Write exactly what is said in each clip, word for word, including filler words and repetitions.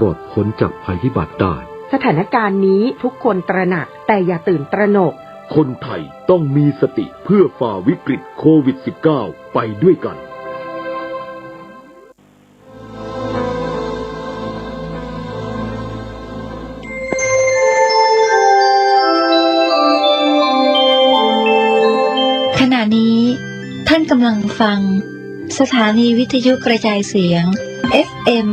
รอดพ้นจากภัยพิบัติได้ สถานการณ์นี้ทุกคนตระหนัก แต่อย่าตื่นตระหนก คนไทยต้องมีสติเพื่อฝ่าวิกฤตโควิดสิบเก้าไปด้วยกัน ขณะนี้ท่านกำลังฟัง สถานีวิทยุกระจายเสียง เอฟเอ็ม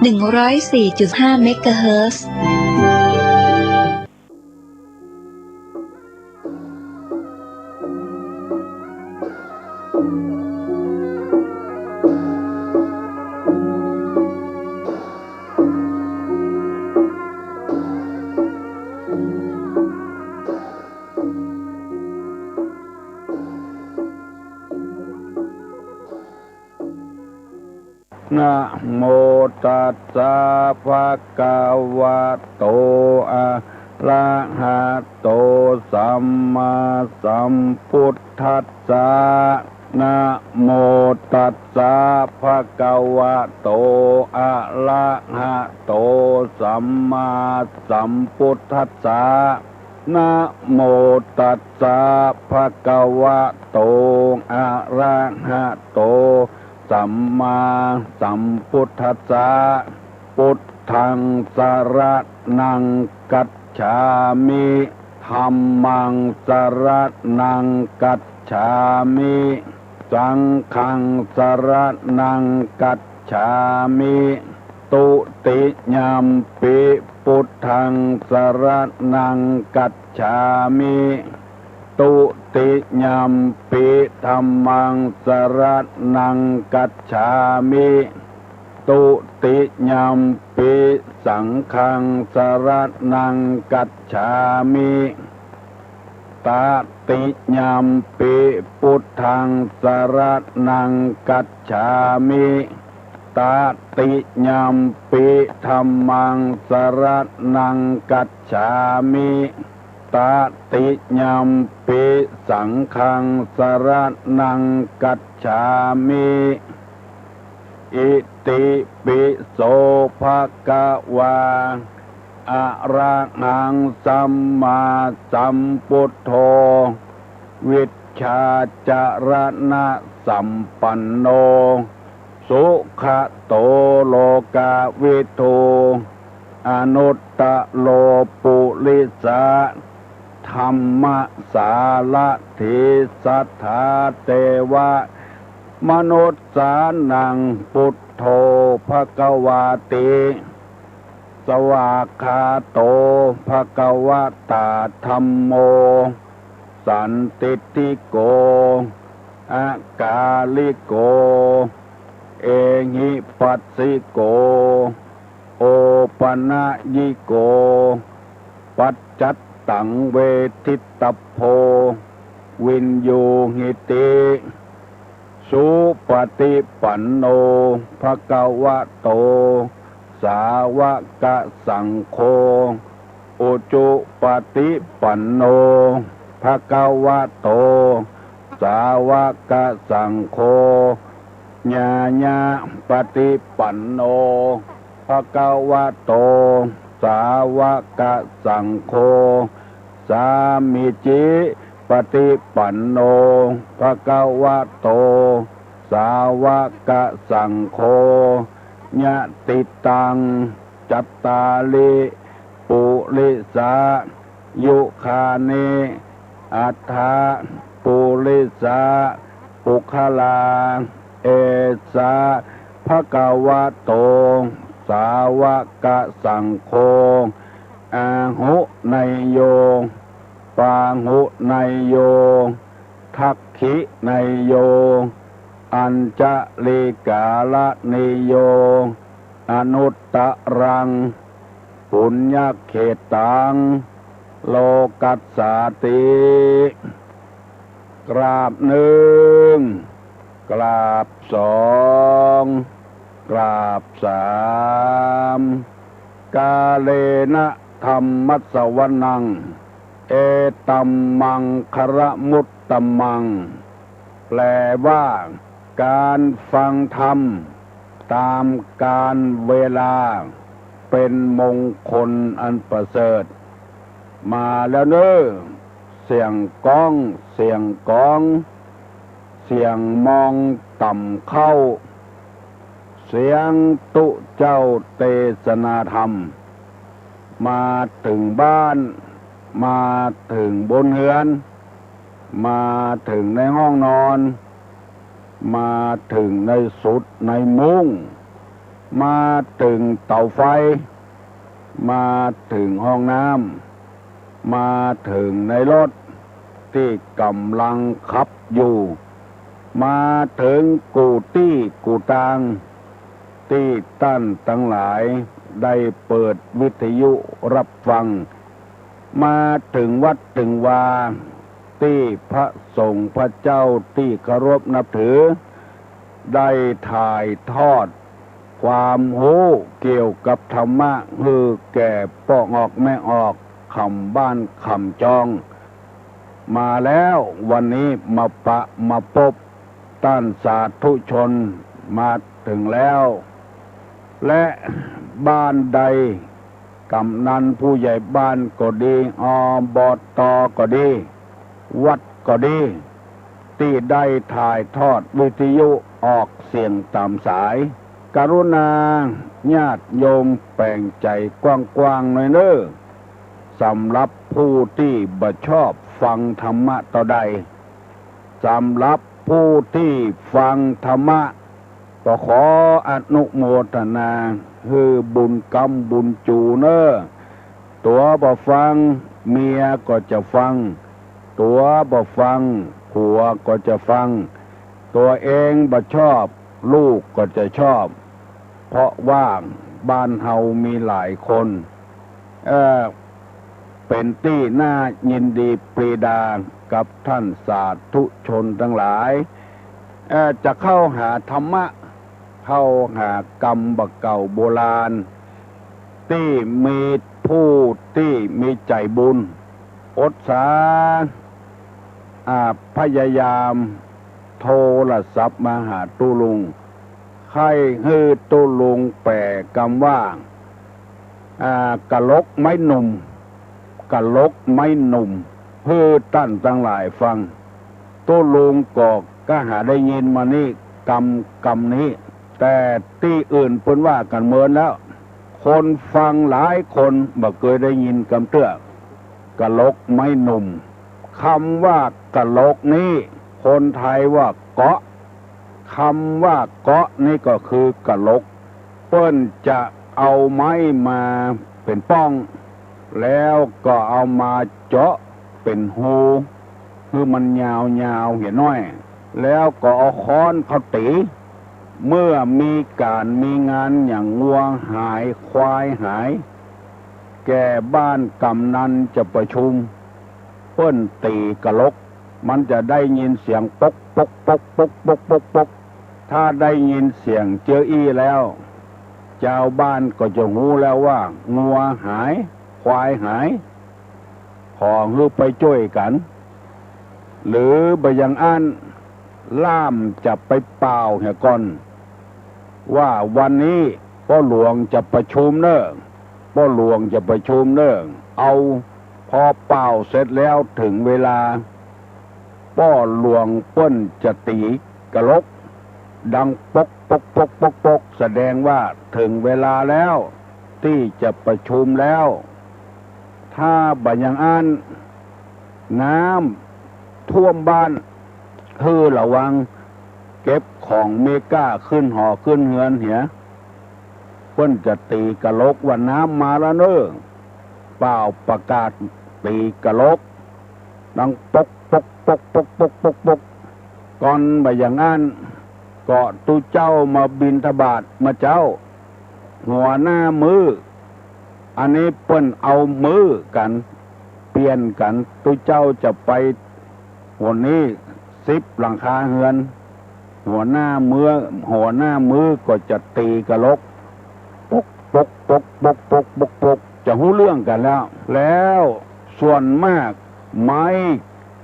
หนึ่งร้อยสี่จุดห้า เมกะเฮิรตซ์ นะโมตัสสะ ภะคะวะโต อะระหะโต สัมมาสัมพุทธัสสะ นะโมตัสสะ ภะคะวะโต อะระหะโต สัมมาสัมพุทธัสสะ นะโมตัสสะ ภะคะวะโต อะระหะโต สัมมาสัมพุทธัสสะ พุทธังสะระณังคัจฉามิ ธัมมังสะระณังคัจฉามิ สังฆังสะระณังคัจฉามิ ตุติยัมปิ พุทธังสะระณังคัจฉามิ ตุติยัมปิ ธัมมังสะระณังคัจฉามิ ตุติยัมปิ สังฆังสะระณังคัจฉามิ ตติยัมปิ พุทธังสะระณังคัจฉามิ ตติยัมปิ ธัมมังสะระณังคัจฉามิ ตติยัมปิ สังฆังสะระณังคัจฉามิ อิติปิโส ภะคะวา อะระหัง สัมมาสัมพุทโธ วิชชาจะระณะสัมปันโน สุขะโต โลกาวิทู อนุตตะโร ปุริสะ ธัมมะสารถี สัทธา เตวะ มนุสสานัง พุทโธ ภะคะวาติ สวากขาโต ภะคะวะตา ธัมโม สันทิฏฐิโก อะกาลิโก เอหิปัสสิโก โอปะนะยิโก ปัจจัตตัง เวทิตตัพโพ วิญญูหิติ สุปฏิปันโน ภะคะวะโต สาวกสังโฆ อุจุปฏิปันโน ภะคะวะโต สาวกสังโฆ ญาญาปฏิปันโน ภะคะวะโต สาวกสังโฆ สามีจิปฏิปันโน ภะคะวะโต สาวกสังโฆ ยะติตัง จัตตาริ ปุริสายุคานิ อัฏฐะ ปุริสะ ปุคคลา เอสะ ภะคะวะโต สาวกสังโฆ อาหุเนยโย ปาหุเนยโย ทักขิเนยโย อัญชลีกาละเนยโย อนุตตะรัง ปุญญเขตตัง โลกัสสาติ กราบนึ่ง กราบสอง กราบสาม กาเลนะธัมมัสสวนัง เอตัมมังคะละมุตตะมัง แปลว่า การฟังธรรมตามกาลเวลา เป๋นมงคลอันประเสริฐ มาแล้วเน้อ เสียงก้อง เสียงก๋อง เสียงมองต่ำเข้า เสียงตุ๊เจ้าเตสนาธรรม มาเถิงบ้าน มาเถิงบนเฮือน มาเถิงในห้องนอน มาเถิงในสุดในมุ้ง มาเถิงเต๋าไฟ มาเถิงห้องน้ำ มาเถิงในรถตี้ก่ำลังขับอยู่ มาเถิงกู้ตี้กู้ตาง ตี้ต้านตังหลายได้เปิดวิทยุฮับฟัง มาเถิงวัดเถิงวา ตี้พระสงฆ์พระเจ้าตี้เคารพนับถือ ได้ถ่ายทอดความฮู้เกี่ยวกับธรรมะหื้อแก่ป้อออกแม่ออก ค่ำบ้านค่ำจอง มาแล้ว วันนี้มาปะมาปบต้านสาธุชนมาเถิงแล้ว และบ้านใด กำนันผู้ใหญ่บ้านก็ดี อบต.ก็ดี วัดก็ดี ตี้ได้ถ่ายทอดวิทยุออกเสียงต๋ามสาย กรุณาญาติโยมแป๋งใจ๋กว้างๆ หน่อยเน้อ สำหรับผู้ตี้บ่ชอบฟังธรรมะเต้าใด สำหรับผู้ตี้ฟังธรรมะ ก็ขออนุโมทนาหื้อบุญกำบุญจู๋เน้อ ตั๋วบ่ฟัง เมียก็จะฟัง ตั๋วบ่ฟัง ผัวก็จะฟัง ตั๋วเองบ่ชอบ ลูกก็จะชอบ เพราะว่าบ้านเฮามีหลายคน เอ่อ เป๋นตี้น่ายินดีปรีดากับต้านสาธุชนตังหลาย เอ่อ จะเข้าหาธรรมะ เข้าหากำบ่าเก่าโบราณ ตี้มีผู้ตี้มีใจ๋บุญ อุตสาห์ อ่า พยายามโทรศัพท์มาหาตุ๊ลุง ใค่หื้อตุ๊ลุงแป๋กำว่า อ่า กะหลกไม้หนุ่ม กะหลกไม้หนุ่ม หื้อต้านตังหลายฟัง ตุ๊ลุงก็กะหาได้ยินมานี่กำ กำนี้ แต่ตี้อื่นเปิ้นว่ากั๋นเมินแล้ว คนฟังหลายคนบ่เกยได้ยินกำเตื้อ กะหลกไม้หนุ่ม กำว่ากะหลกนี้ คนไทยว่าเกาะ กำว่าเกาะนี้ก็คือกะหลก เปิ้นจะเอาไม้มาเป๋นป้อง แล้วก็เอามาเจาะเป๋นฮู หื้อมันยาวๆ เหียน้อย แล้วก็เอาค้อนเข้าตี๋ เมื่อมีก๋านมีงานอย่างงัวหายควายหาย แก่บ้านกำนันจะประชุม เปิ้นตี๋กะหลก มันจะได้ยินเสียงป๊กป๊กป๊กป๊กป๊กป๊กป๊ก ถ้าได้ยินเสียงเจื้ออี้แล้ว จาวบ้านก็จะฮู้แล้วว่างัวหาย ควายหาย ขอหื้อไปจ้วยกั๋น หรือบ่อย่างอั้น ล่ามจะไปป่าวเหียก่อน ว่าวันนี้ป้อหลวงจะประชุมเน้อ ป้อหลวงจะประชุมเน้อ เอา พอป่าวเสร็จแล้วเถิงเวลา ป้อหลวงเปิ้นจะตี๋กะหลก ดังป๊กป๊กป๊กป๊กป๊ก แสดงว่าเถิงเวลาแล้ว ตี้จะประชุมแล้ว ถ้าบ่อย่างอั้น น้ำท่วมบ้าน หื้อระวัง เก็บของเมก้าขึ้นหอขึ้นเฮือนเหีย เปิ้นจะตี๋กะหลกว่าน้ำมาแล้วเน้อ ป่าวประกาศตี๋กะหลก ดังป๊กป๊กป๊กป๊กป๊กป๊กป๊ก ก่อนบ่อย่างอั้น ก็ตุ๊เจ้ามาบิณฑบาตเมื่อเจ๊า หัวหน้ามื้อ อันนี้เปิ้นเอามื้อกั๋น เปลี่ยนกั๋น ตุ๊เจ้าจะไป หนนี้สิบหลังคาเฮือน หัวหน้ามื้อ หัวหน้ามื้อก็จะตี๋กะหลก ป๊กป๊กป๊กป๊กป๊กป๊กป๊ก จะฮู้เรื่องกั๋นแล้ว แล้วส่วนมากไม้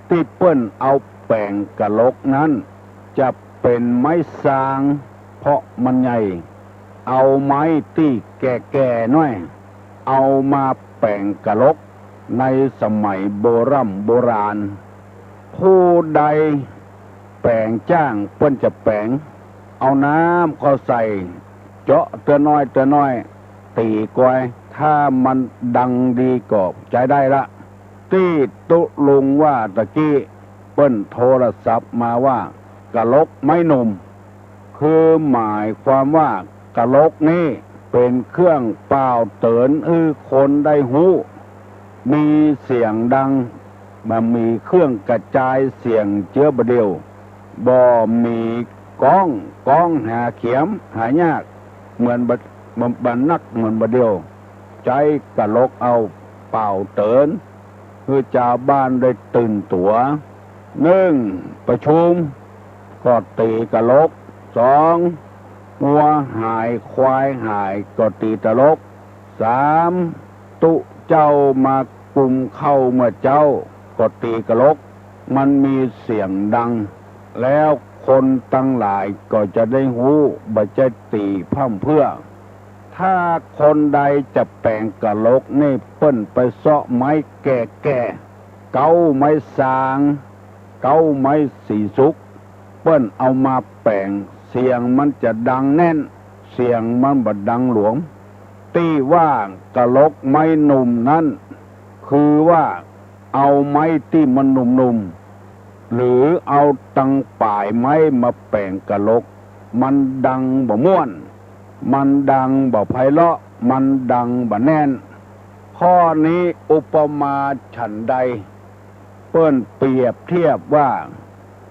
ตี้เปิ้นเอาแป๋งกะหลกนั้น จะเป๋นไม้ซาง เพราะมันใหญ่ เอาไม้ตี้แก่ๆ น้อย เอามาแป๋งกะหลกในสมัยโบร่ำโบราณ ผู้ใดแป๋งจ้างเปิ้นจะแป๋ง เอาน้ำเข้าใส่ เจาะเตื้อน้อยเตื้อน้อย ตี๋กอย ถ้ามันดังดีก็ใจ๊ได้ละ ตี้ตุ๊ลุงว่าตะกี้ เปิ้นโทรศัพท์มาว่า กะหลกไม้หนุ่ม คือหมายความว่ากะหลกนี้เป๋นเครื่องป่าวเตื๋อนหื้อคนได้ฮู้ มีเสียงดัง บ่มีเครื่องกระจายเสียงเจื้อบ่าเดี่ยว บ่มีก๊อง ก๊องหาเขียม หายาก เหมือนบ่ บ่ บ่นักเหมือนบ่าเดี่ยว ใจ๊กะหลกเอาป่าวเตื๋อน หื้อจาวบ้านได้ตื่นตั๋ว นึ่ง ประชุม ก็ตี๋กะหลก สอง งัวหายควายหายก็ตี๋กะหลก สาม ตุ๊เจ้ามากุมข้าวเมื่อเจ๊า ก็ตี๋กะหลก มันมีเสียงดัง แล้วคนตังหลายก็จะได้ฮู้ บ่ใจ้ตี๋พร่ำเพื่อ ถ้าคนใดจะแป๋งกะหลกนี่ เปิ้นไปเซาะไม้แก่ๆ เก๊าไม้ซาง เก๊าไม้สีสุก เปิ้นเอามาแป๋ง เสียงมันจะดังแน่น เสียงมันบ่ดังหลวม ตี้ว่ากะหลกไม้หนุ่มนั้น คือว่าเอาไม้ตี้มันหนุ่มๆ หรือเอาตังป๋ายไม้มาแป๋งกะหลก มันดังบ่ม่วน มันดังบ่ไพเราะ มันดังบ่แน่น ข้อนี้อุปมาฉันใด เปิ้นเปรียบเทียบว่า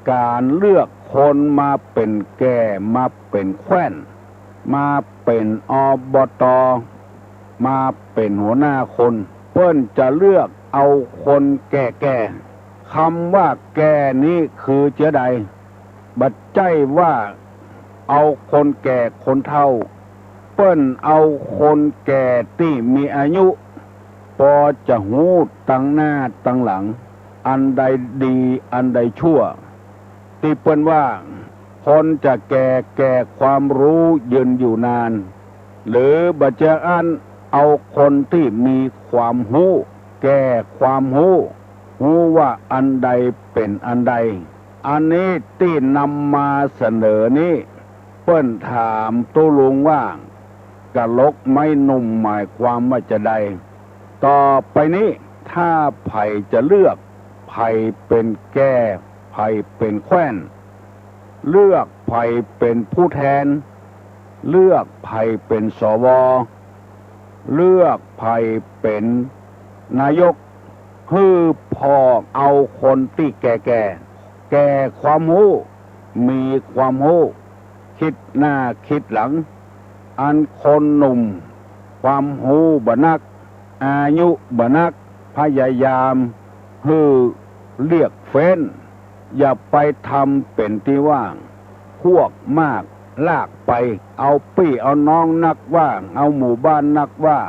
ก๋านเลือกคนมาเป๋นแก่ มาเป๋นแคว่น มาเป๋น อบต. มาเป๋นหัวหน้าคน เปิ้นจะเลือกเอาคนแก่ๆ กำว่าแก่นี้คือเจื้อใด บ่ใจ้ว่าเอาคนแก่คนเฒ่า เปิ้นเอาคนแก่ตี้มีอายุ ปอจะฮู้ตังหน้าตังหลัง อันใดดีอันใดชั่ว ตี้เปิ้นว่า คนจะแก่ แก่ความรู้ยืนอยู่นาน หรือบ่เจื้ออั้น เอาคนตี้มีความฮู้ แก่ความฮู้ ฮู้ว่าอันใดเป๋นอันใด อันนี้ตี้นำมาเสนอนี้ เปิ้นถามตุ๊ลุงว่า กะหลกไม้หนุ่มหมายความว่าจาใด ต่อไปนี้ ถ้าใผจะเลือก ใผเป๋นแก่ ใผเป๋นแคว่น เลือกใผเป๋นผู้แทน เลือกใผเป๋น สว. เลือกใผเป๋นนายก หื้อผ่อเอาคนตี้แก่ๆ แก่ความฮู้ มีความฮู้ กึ๊ดหน้ากึ๊ดหลัง อันคนหนุ่ม ความฮู้บ่นัก อายุบ่นัก พยายามหื้อเลือกเฟ้น อย่าไปทำเป๋นตี้ว่า พวกมากลากไป เอาปี้เอาน้องนักว่า เอาหมู่บ้านนักว่า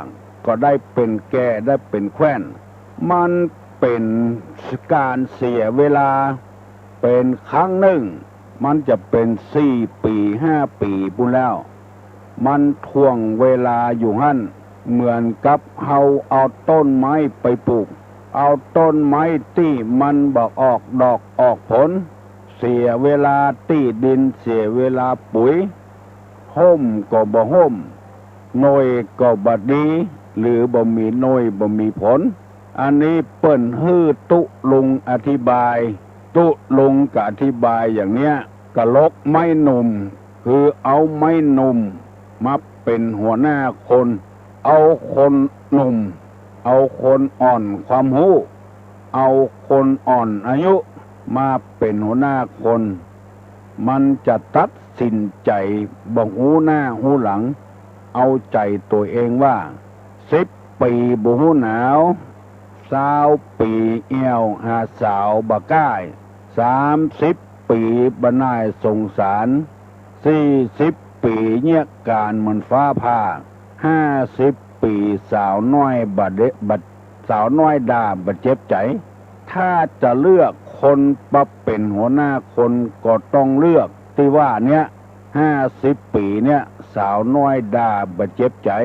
ก็ได้เป๋นแก่ ได้เป๋นแคว่น มันเป๋นก๋านเสียเวลา เป๋นครั้งนึ่ง มันจะเป๋นสี่ปี๋ ห้าปี๋ ปู้นแล้ว มันถ่วงเวลาอยู่หั้น เหมือนกับเฮาเอาต้นไม้ไปปลูก เอาต้นไม้ตี้มันบ่ออกดอกออกผล เสียเวลาตี้ดิน เสียเวลาปุ๋ย ฮ่มก็บ่ฮ่ม หน่วยก็บ่ดี หรือบ่มีหน่วย บ่มีผล อันนี้เปิ้นหื้อตุ๊ลุงอธิบาย ตุ๊ลุงก็อธิบายอย่างเนี้ย กะหลกไม้หนุ่ม คือเอาไม้หนุ่มมาเป๋นหัวหน้าคน เอาคนหนุ่ม เอาคนอ่อนความฮู้ เอาคนอ่อนอายุมาเป๋นหัวหน้าคน มันจะตัดสินใจ๋บ่ฮู้หน้าฮู้หลัง เอาใจ๋ตั๋วเองว่า สิบปี๋บ่ฮู้หนาว ซาวปี๋แอ่วหาสาวบ่ก้าย สามสิบปี๋บ่หน่ายสงสาร สี่สิบปี๋เยียะก๋านเหมือนฟ้าผ่า ห้าสิบปี๋สาวน้อยบ่เดะ บ่ สาวน้อยด่าบ่เจ็บใจ๋ ถ้าจะเลือกคนมาเป๋นหัวหน้าคนก็ต้องเลือกตี้ว่าเนี้ย ห้าสิบปี๋เนี้ย ส สาวน้อยด่าบ่เจ็บใจ๋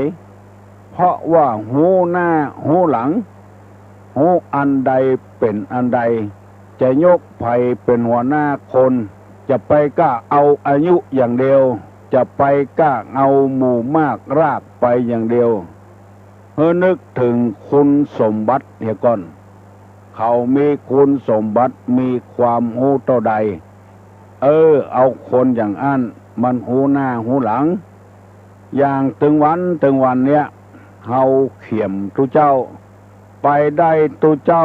เพราะว่าฮู้หน้าฮู้หลัง ฮู้อันใดเป๋นอันใด จะยกใผเป๋นหัวหน้าคน จะไปก้าเอาอายุอย่างเดียว จะไปก้าเอาหมู่มากรากไปอย่างเดียว หื้อนึกเถิงคุณสมบัติเหียก่อน เขามีคุณสมบัติ มีความฮู้เต้าใด เออ เอาคนอย่างอั้น มันฮู้หน้าฮู้หลัง อย่างตึงวันตึงวันเนี้ย เฮาเขียมตุ๊เจ้า ไปได้ตุ๊เจ้า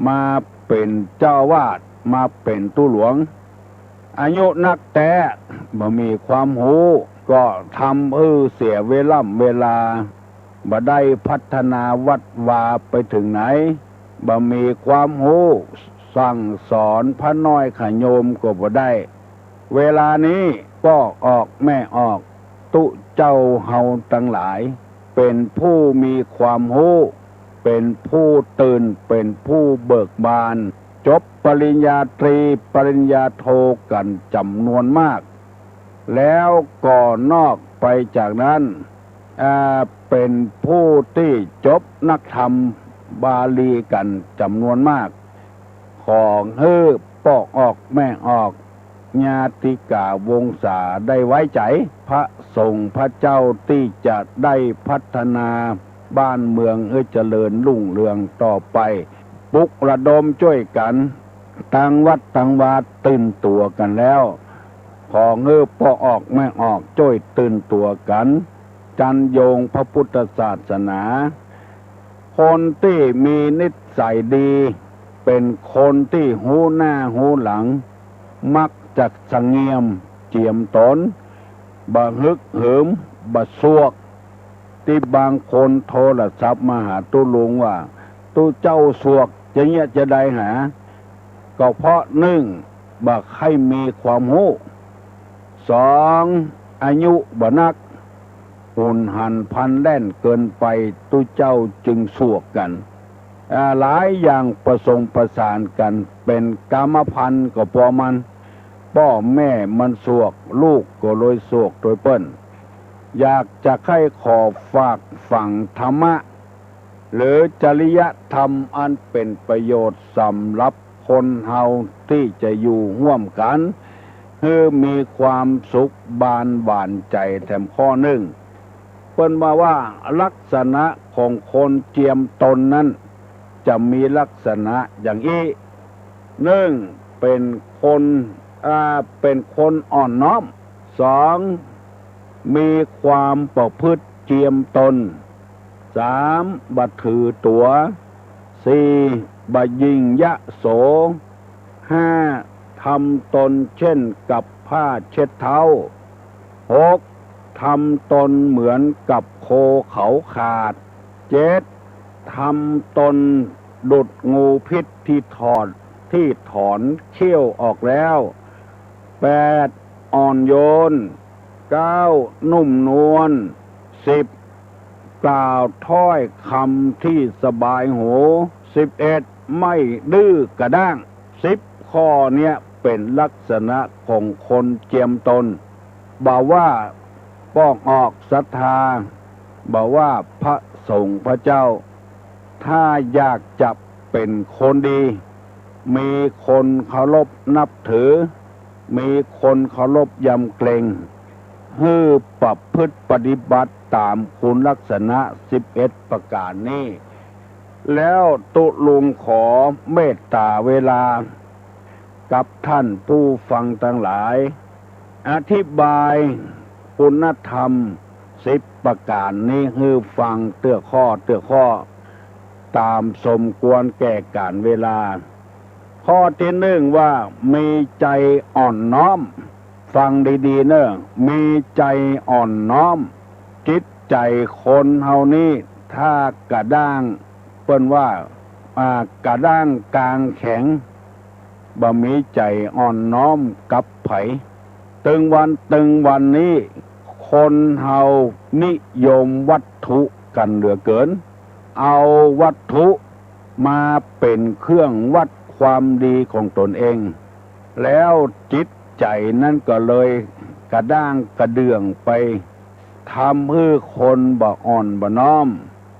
มาเป๋นเจ้าอาวาส มาเป๋นตุ๊หลวง อายุนักแต๊ บ่มีความฮู้ ก็ทำหื้อเสียเวล่ำเวลา บ่ได้พัฒนาวัดวาไปเถิงไหน บ่มีความฮู้ สั่งสอนพระน้อยขะโยมก็บ่ได้ เวลานี้ป้อออกแม่ออก ตุ๊เจ้าเฮาตังหลาย เป๋นผู้มีความฮู้ เป๋นผู้ตื่น เป๋นผู้เบิกบาน จบปริญญาตรี ปริญญาโทกั๋นจ๋ำนวนมาก แล้วก็นอกไปจากนั้น อ่า เป๋นผู้ตี้จบนักธรรมบาลีกั๋นจ๋ำนวนมาก ขอหื้อป้อออกแม่ออก ญาติกาวงศาได้ไว้ใจ๋ พระสงฆ์พระเจ้าตี้จะได้พัฒนาบ้านเมืองหื้อเจริญรุ่งเรืองต่อไป ปลุกระดมจ้วยกั๋น ตังวัดตังวาตื่นตั๋วกั๋นแล้ว ขอหื้อป้อออกแม่ออกจ้วยตื่นตั๋วกั๋น จันโยงพระพุทธศาสนา คนตี้มีนิสัยดี เป๋นคนตี้ฮู้หน้าฮู้หลัง มักจะสะเงียมเจียมต๋น บ่ฮึกเหิม บ่สวก ตี้บางคนโทรศัพท์มาหาตุ๊ลุงว่า ตุ๊เจ้าสวกจะเยียะจะใดหา ก็เพราะนึ่ง บ่ใค่มีความฮู้ สอง อายุบ่นัก หุนหันพลันแล่นเกินไป ตุ๊เจ้าจึงสวกกั๋น อ่า หลายอย่างผสมผสานกั๋น เป๋นกรรมพันธุ์ก็ปอมัน ป้อแม่มันสวก ลูกก็เลยสวกตวยเปิ้น อยากจะใค่ขอฝากฝังธรรมะ หรือจริยธรรมอันเป๋นประโยชน์สำหรับคนเฮาตี้จะอยู่ฮ่วมกั๋น หื้อมีความสุขบานหวานใจ๋แถมข้อนึ่ง เปิ้นว่าว่าลักษณะของคนเจียมตนนั้น จะมีลักษณะอย่างอี้ นึ่ง เป๋นคน อ่า เป๋นคนอ่อนน้อม สอง มีความประพฤติเจียมตน สาม บ่ถือตั๋ว สี่ บ่ยิ่งยโส ห้า ทำตนเช่นกับผ้าเช็ดเท้า หก ทำตนเหมือนกับโคเขาขาด เจ็ด ทำตนดุจงูพิษที่ถอด ที่ถอนเขี้ยวออกแล้ว แปด อ่อนโยน เก้า นุ่มนวล สิบ กล่าวถ้อยคำที่สบายหู สิบเอ็ด ไม่ดื้อกระด้าง สิบข้อเนี้ยเป๋นลักษณะของคนเจียมตน บ่ว่าป้องออกศรัทธา บ่ว่าพระสงฆ์พระเจ้า ถ้าอยากจะเป๋นคนดี มีคนเคารพนับถือ มีคนเคารพยำเกรง หื้อประพฤติปฏิบัติต๋ามคุณลักษณะสิบเอ็ดประก๋านนี้ แล้วตุ๊ลุงขอเมตต๋าเวลา กับท่านผู้ฟังตังหลาย อธิบายคุณธรรมสิบประก๋านนี้หื้อฟังเตื้อข้อเตื้อข้อ ต๋ามสมควรแก่ก๋าลเวลา ข้อตี้นึ่งว่ามีใจ๋อ่อนน้อม ฟังดีๆ เน่อ มีใจ๋อ่อนน้อม จิตใจ๋คนเฮานี้ถ้ากระด้าง เปิ้นว่า อ่า กระด้างกางแข็ง บ่มีใจ๋อ่อนน้อมกับใผ ตึงวันตึงวันนี้ คนเฮานิยมวัตถุกั๋นเหลือเกิน เอาวัตถุมาเป๋นเครื่องวัดความดีของตนเอง แล้วจิตใจ๋นั้นก็เลยกระด้างกระเดื่องไป ทำหื้อคนบ่อ่อนบ่น้อม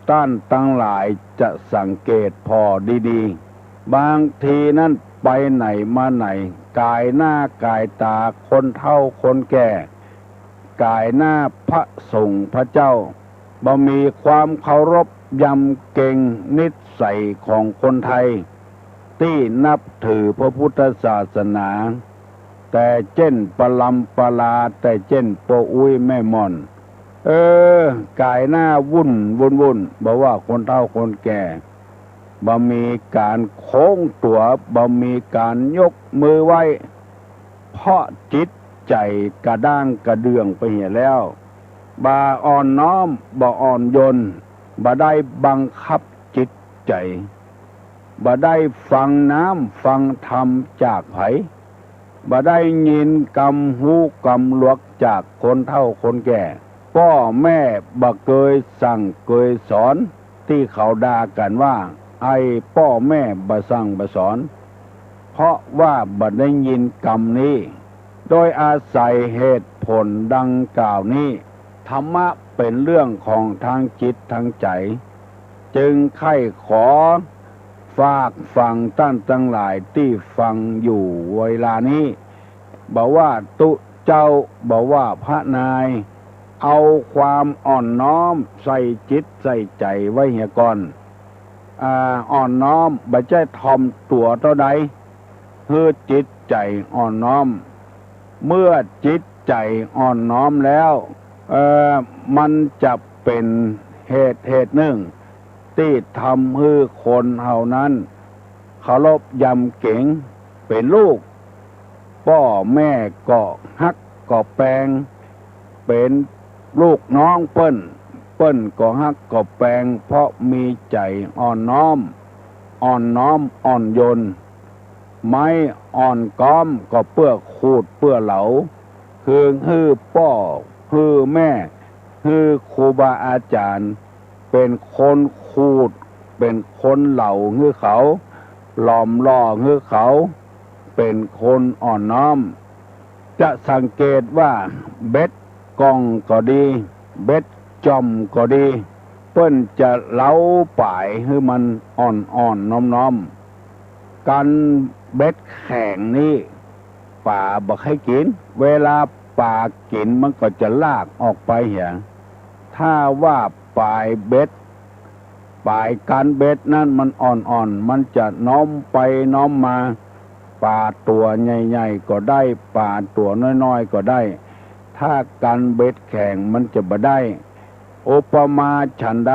ต้านตังหลายจะสังเกตผ่อดีๆ บางทีนั้นไปไหนมาไหน ก๋ายหน้าก๋ายต๋าคนเฒ่าคนแก่ ก๋ายหน้าพระสงฆ์พระเจ้า บ่มีความเคารพยำเกรงนิสัยของคนไทย ตี้นับถือพระพุทธศาสนา แต่เจ้นปรำปรา แต่เจ้นป้ออุ๊ยแม่หม่อน เออ ก๋ายหน้าวุ่นวุ่นวุ่น บ่ว่าคนเฒ่าคนแก่ บ่มีก๋านโค้งตั๋ว บ่มีก๋านยกมือไหว้ เพราะจิตใจ๋กระด้างกระเดื่องไปเหียแล้ว บ่อ่อนน้อม บ่อ่อนโยน บ่ได้บังคับจิตใจ๋ บ่ได้ฟังน้ำฟังธรรมจากใผ บ่ได้ยินกำฮู้กำหลวกจากคนเฒ่าคนแก่ ป้อแม่บ่เกยสั่งเกยสอน ตี้เขาด่ากั๋นว่า ไอ้ป้อแม่บ่สั่งบ่สอน เพราะว่าบ่ได้ยินกำนี้ โดยอาศัยเหตุผลดังกล่าวนี้ ธรรมะเป๋นเรื่องของทางจิตทางใจ๋ จึงใค่ขอฝากฝังต้านตังหลายตี้ฟังอยู่เวลานี้ บ่ว่าตุ๊เจ้า บ่ว่าพระนาย เอาความอ่อนน้อมใส่จิตใส่ใจ๋ไว้เหียก่อน อ่า อ่อนน้อม บ่ใจ้ถ่อมตั๋วเต้าใด หื้อจิตใจ๋อ่อนน้อม เมื่อจิตใจ๋อ่อนน้อมแล้ว เอ่อ มันจะเป๋นเหตุเหตุนึ่ง ตี้ทำหื้อคนเฮานั้นเคารพยำเกรง เป๋นลูก ป้อแม่ก็ฮักก็แปง เป๋นลูกน้องเปิ้น เปิ้นก็ฮักก็แปง เพราะมีใจ๋อ่อนน้อม อ่อนน้อมอ่อนโยน ไม้อ่อนก๊อมก็เปื้อขูดเปื้อเหลา คือหื้อป้อ หื้อแม่ หื้อครูบาอาจ๋ารย์ เป๋นคนขูด เป๋นคนเหลาหื้อเขา หลอมหล่อหื้อเขา เป๋นคนอ่อนน้อม จะสังเกตว่าเบ็ดก่องก็ดี เบ็ดจ่อมก็ดี เปิ้นจะเหลาป๋ายหื้อมันอ่อนๆ น้อมๆ กั๋นเบ็ดแข็งนี้ ป๋าบ่ใค่กิ๋น เวลาป๋ากิ๋นมันก็จะลากออกไปเหีย ถ้าว่าป๋ายเบ็ด ป๋ายกั๋นเบ็ดนั้นมันอ่อนๆ มันจะน้อมไปน้อมมา ป๋าตั๋วใหญ่ๆ ก็ได้ ป๋าตั๋วน้อยๆ ก็ได้ ถ้ากั๋นเบ็ดแข็งมันจะบ่ได้ อุปมาฉันใด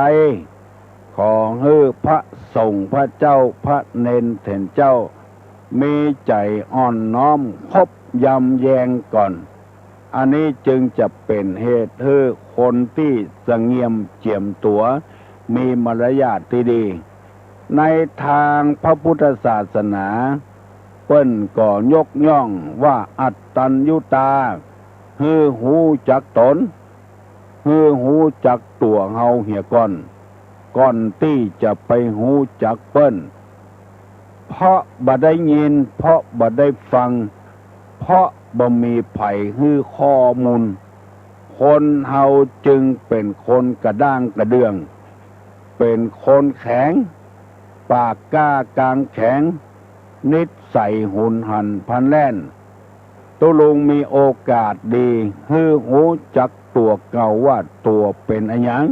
ขอหื้อพระสงฆ์พระเจ้า พระเณรเถรเจ้า มีใจ๋อ่อนน้อมคบยำแยงก่อน อันนี้จึงจะเป๋นเหตุหื้อคนตี้สะเงียมเจียมตั๋ว มีมารยาทตี้ดี ในตางพระพุทธศาสนา เปิ้นก็ยกย่องว่าอัตตัญญุตา หื้อฮู้จักต๋น หื้อฮู้จักตั๋วเฮาเหียก่อน ก่อนตี้จะไปฮู้จักเปิ้น เพราะบ่ได้ยิน เพราะบ่ได้ฟัง เพราะบ่มีใผหื้อข้อมูล คนเฮาจึงเป๋นคนกระด้างกระเดื่อง เป๋นคนแข็ง ปากกล้ากางแข็ง นิสัยหุนหันพลันแล่น ตุ๊ลุงมีโอกาสดี หื้อฮู้จักตั๋วเก่าว่าตั๋วเป๋นอะหยัง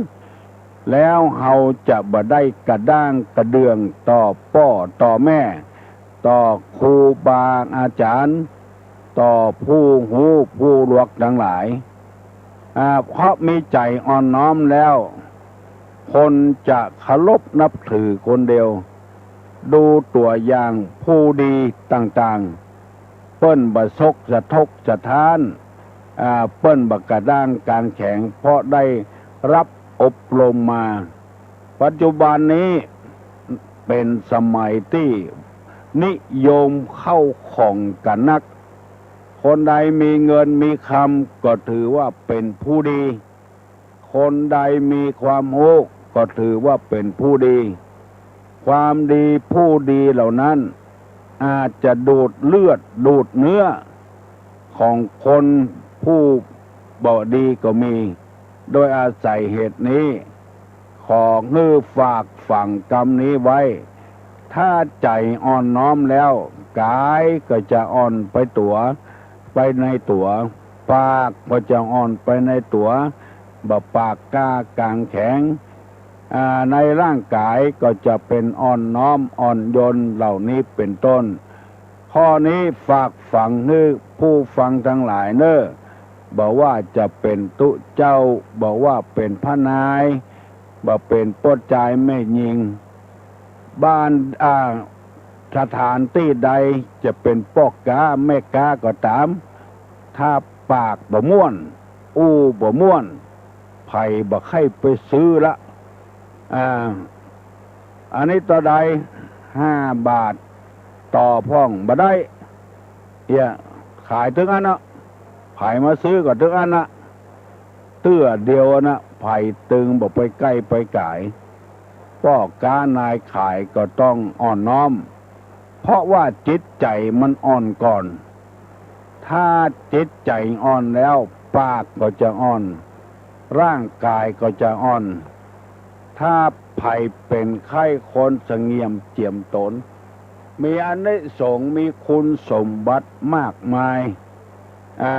แล้วเฮาจะบ่ได้กระด้างกระเดื่องต่อป้อต่อแม่ ต่อครูบาอาจ๋ารย์ ต่อผู้ฮู้ผู้หลวกตังหลาย อ่า เพราะมีใจ๋อ่อนน้อมแล้ว คนจะเคารพนับถือคนเดียว ดูตั๋วอย่างผู้ดีต่างๆ เปิ้นบ่สกสะทกสะท้าน อ่า เปิ้นบ่กระด้างกางแข็ง เพราะได้รับอบรมมา ปัจจุบันนี้เป๋นสมัยตี้นิยมเข้าของกั๋นนัก คนใดมีเงินมีคำก็ถือว่าเป๋นผู้ดี คนใดมีความฮู้ก็ถือว่าเป๋นผู้ดี ความดีผู้ดีเหล่านั้น อาจจะดูดเลือดดูดเนื้อของคนผู้บ่ดีก็มี โดยอาศัยเหตุนี้ ขอหื้อฝากฝังกำนี้ไว้ ถ้าใจ๋อ่อนน้อมแล้ว ก๋ายก็จะอ่อนไปตั๋ว ไปในตั๋ว ปากก็จะอ่อนไปในตั๋ว บ่ปากกล้ากางแข็ง อ่า ในร่างก๋ายก็จะเป๋นอ่อนน้อมอ่อนโยนเหล่านี้เป๋นต้น ข้อนี้ฝากฝังหื้อผู้ฟังตังหลายเน่อ บ่ว่าจะเป๋นตุ๊เจ้า บ่ว่าเป๋นพระนาย บ่เป๋นป้อจายแม่ญิง บ้าน อ่า สถานตี้ใดจะเป๋นป้อก๊าแม่ก๊าก็ต๋าม ถ้าปากบ่ม่วน อู้บ่ม่วน ใผบ่ใค่ไปซื้อละ อ่า อันนี้เต้าใด ห้าบาท ต่อพ่องบ่ได้ เหีย ขายตึงอั้นเนาะ ใผมาซื้อก็ตึงอั้นนะ เตื้อเดียวนะ ใผตึงบ่ไปใก้ไปก๋าย ป้อก๊านายขายก็ต้องอ่อนน้อม เพราะว่าจิตใจ๋มันอ่อนก่อน ถ้าจิตใจ๋อ่อนแล้ว ปากก็จะอ่อน ร่างก๋ายก็จะอ่อน ถ้าใผเป๋นใค่คนสงเงียมเจียมต๋น มีอานิสงส์ มีคุณสมบัติมากมาย อ่า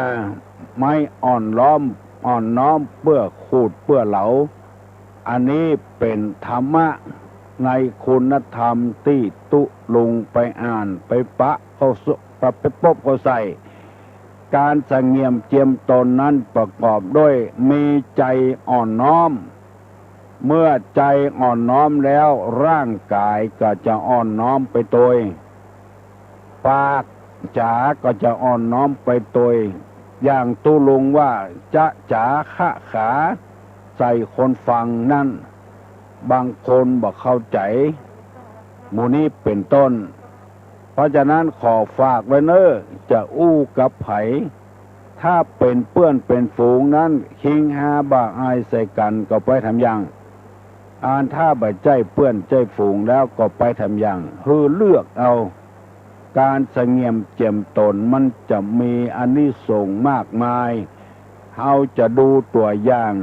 ไม้อ่อนล้อม อ่อนน้อมเปื้อขูดเปื้อเหลา อันนี้เป๋นธรรมะในคุณธรรมตี้ตุ๊ลุงไปอ่านไปปะเข้าสุ ไป ไปปบเข้าใส่ ก๋านสงเงียมเจียมต๋นนั้นประกอบด้วยมีใจ๋อ่อนน้อม เมื่อใจ๋อ่อนน้อมแล้ว ร่างก๋ายก็จะอ่อนน้อมไปตวย ปากจ๋าก็จะอ่อนน้อมไปตวย อย่างตุ๊ลุงว่า จ๊ะจ๋าคะขาใส่คนฟังนั้น บางคนบ่เข้าใจ๋ หมู่นี้เป๋นต้น เพราะฉะนั้นขอฝากไว้เน่อ จะอู้กับใผ ถ้าเป๋นเปื้อนเป๋นฝูงนั้น คิงฮาบ่าอายใส่กั๋นก็ไปทำอย่าง อันถ้าบ่ใจ้เปื้อนใจ้ฝูงแล้วก็ไปทำอย่าง หื้อเลือกเอา ก๋านสงเงียมเจียมต๋นมันจะมีอานิสงส์มากมาย เฮาจะดูตั๋วอย่าง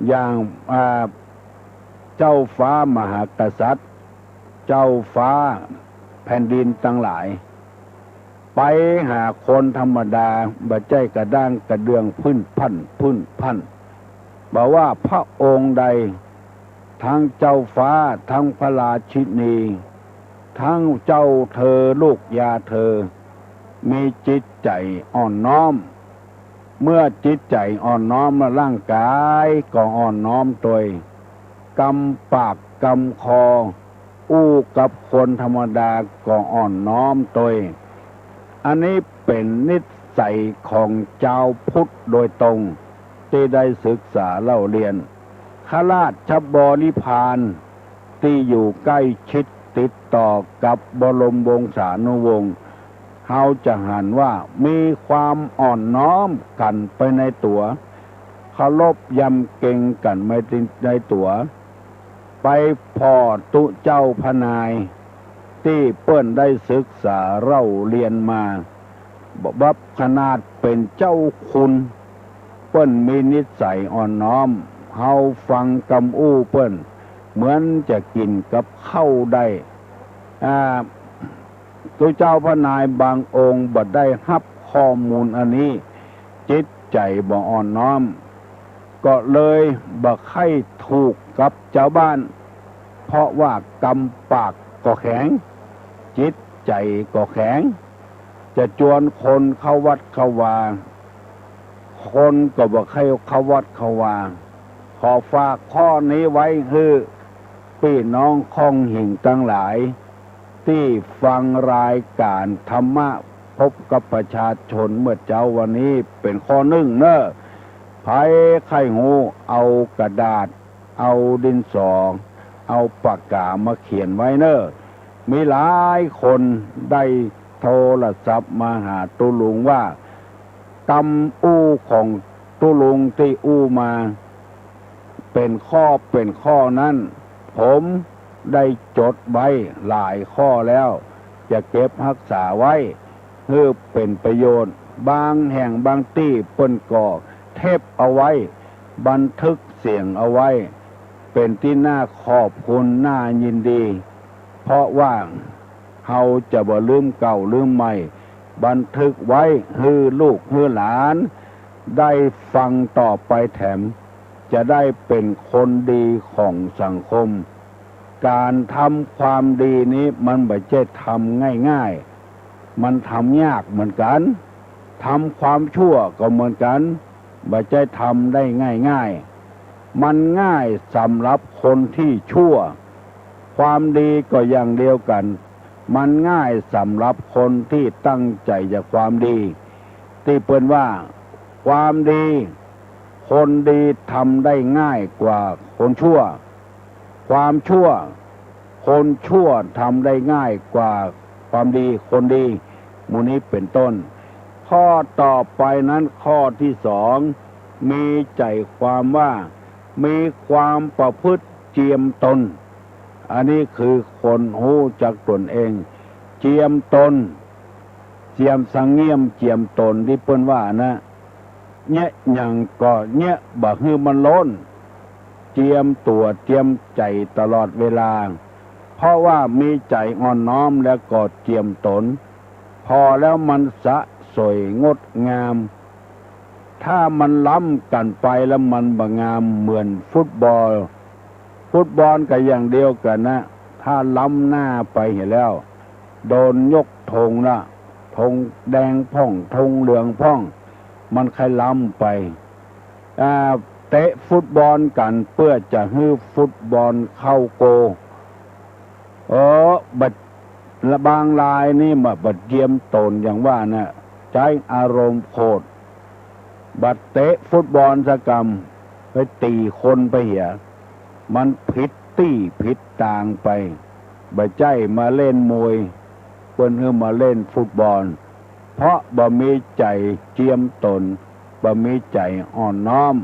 อย่าง อ่า เจ้าฟ้ามหากษัตริย์ เจ้าฟ้าแผ่นดินตังหลาย ไปหาคนธรรมดา บ่ใจ้กระด้างกระเดื่องพิ่นพั่น พิ่นพั่น บ่ว่าพระองค์ใด ทั้งเจ้าฟ้า ทั้งพระราชินี ทั้งเจ้าเธอ ลูกยาเธอ มีจิตใจ๋อ่อนน้อม เมื่อจิตใจ๋อ่อนน้อมแล้ว ร่างก๋ายก็อ่อนน้อมตวย กำปากกำคอ อู้กับคนธรรมดาก็อ่อนน้อมตวย อันนี้เป๋นนิสัยของจาวพุทธโดยตรง ตี้ได้ศึกษาเล่าเรียน ข้าราชบริพารตี้อยู่ใก้ชิดติดต่อกับบรมวงศานุวงศ์ เฮาจะหันว่ามีความอ่อนน้อมกั๋นไปในตั๋ว เคารพยำเกรงกั๋นไปในตั๋ว ไปผ่อตุ๊เจ้าพระนาย ตี้เปิ้นได้ศึกษาเล่าเรียนมา บับขนาดเป๋นเจ้าคุณ เปิ้นมีนิสัยอ่อนน้อม เฮาฟังกำอู้เปิ้น เหมือนจะกิ๋นกับข้าวได้ อ่า ตุ๊เจ้าพระนายบางองค์บ่ได้ฮับข้อมูลอันนี้ จิตใจ๋บ่อ่อนน้อม ก็เลยบ่ใค่ถูกกับจาวบ้าน เพราะว่ากำปากก็แข็ง จิตใจ๋ก็แข็ง จะจวนคนเข้าวัดเข้าวา คนก็บ่ใค่เข้าวัดเข้าวา ขอฝากข้อนี้ไว้หื้อปี้น้องค่องหิ่งตังหลาย ตี้ฟังรายก๋านธรรมะพบกับประชาชนเมื่อเจ๊าวันนี้เป๋นข้อนึ่งเน่อ ใผใค่ฮู้เอากระดาษ เอาดินสอ เอาปากก๋ามาเขียนไว้เน่อ มีหลายคนได้โทรศัพท์มาหาตุ๊ลุงว่า กำอู้ของตุ๊ลุงตี้อู้มา เป๋นข้อเป๋นข้อนั้น ผมได้จดไว้หลายข้อแล้ว จะเก็บฮักษาไว้ หื้อเป๋นประโยชน์ บางแห่งบางตี้เปิ้นก็เทปเอาไว้ บันทึกเสียงเอาไว้ เป๋นตี้น่าขอบคุณน่ายินดี เพราะว่าเฮาจะบ่ลืมเก่าลืมใหม่ บันทึกไว้หื้อลูกหื้อหลานได้ฟังต่อไปแถม จะได้เป๋นคนดีของสังคม การทำความดีนี้มันบ่ใจ้ทำง่ายๆ มันทำยากเหมือนกั๋น ทำความชั่วก็เหมือนกั๋น บ่ใจ้ทำได้ง่ายๆ มันง่ายสำหรับคนตี้ชั่ว ความดีก็อย่างเดียวกั๋น มันง่ายสำหรับคนตี้ตั้งใจ๋จะความดี ตี้เปิ้นว่าความดี คนดีทำได้ง่ายกว่าคนชั่ว ความชั่ว คนชั่วทำได้ง่ายกว่าความดี คนดี หมู่นี้เป๋นต้น ข้อต่อไปนั้นข้อตี้สอง มีใจ๋ความว่า มีความประพฤติเจียมตน อันนี้คือคนฮู้จักตนเอง เจียมตน เจียมสังเงียมเจียมตนตี้เปิ้นว่านะ เยียะหยังก็เยียะบ่หื้อมันล้น เจียมตั๋วเจียมใจ๋ตลอดเวลา เพราะว่ามีใจ๋อ่อนน้อมแล้วก็เจียมตน ผ่อแล้วมันสะสวยงดงาม ถ้ามันล้ำกั๋นไปแล้วมันบ่งามเหมือนฟุตบอล ฟุตบอลก็อย่างเดียวกั๋นนะ ถ้าล้ำหน้าไปเหียแล้ว โดนยกธงละ ธงแดงพ่อง ธงเหลืองพ่อง มันใค่ล้ำไป อ่า เตะฟุตบอลกั๋นเปื้อจะหื้อฟุตบอลเข้าโกล เออ บ่ บางรายนี่บ่ บ่เจียมตนอย่างว่านะ ใจ๊อารมณ์โขด บ่เตะฟุตบอลสักกำ ไปตี๋คนไปเหีย มันผิดตี้ผิดตางไป บ่ใจ้มาเล่นมวย เปิ้นหื้อมาเล่นฟุตบอล เพราะบ่มีใจ๋เจียมตน บ่มีใจ๋อ่อนน้อม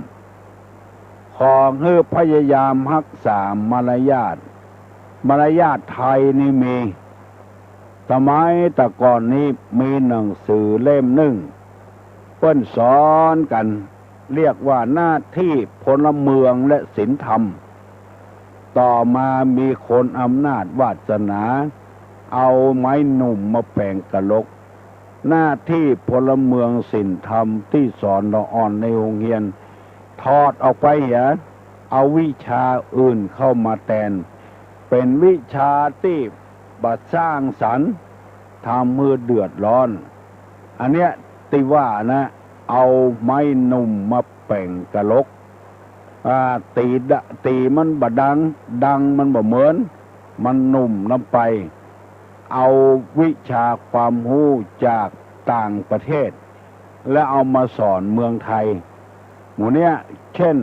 ขอหื้อพยายามฮักษามารยาท มารยาทไทยนี่มี สมัยแต่ก่อนนี้มีหนังสือเล่มนึ่ง เปิ้นสอนกั๋น เรียกว่าหน้าตี้พลเมืองและศีลธรรม ต่อมามีคนอำนาจวาสนา เอาไม้หนุ่มมาแป๋งกะลก หน้าตี้พลเมืองศีลธรรมตี้สอนละอ่อนในโฮงเฮียน ถอดออกไปเหีย เอาวิชาอื่นเข้ามาแตน เป๋นวิชาตี้บ่สร้างสรรค์ ทำหื้อเดือดร้อน อันเนี้ยตี้ว่านะ เอาไม้หนุ่มมาแป๋งกะลก อ่า ตี๋ดะ ตี๋มันบ่ดัง ดังมันบ่เหมือน มันหนุ่มนำไป เอาวิชาความฮู้จากต่างประเทศ แล้วเอามาสอนเมืองไทย หมู่เนี้ย เช่น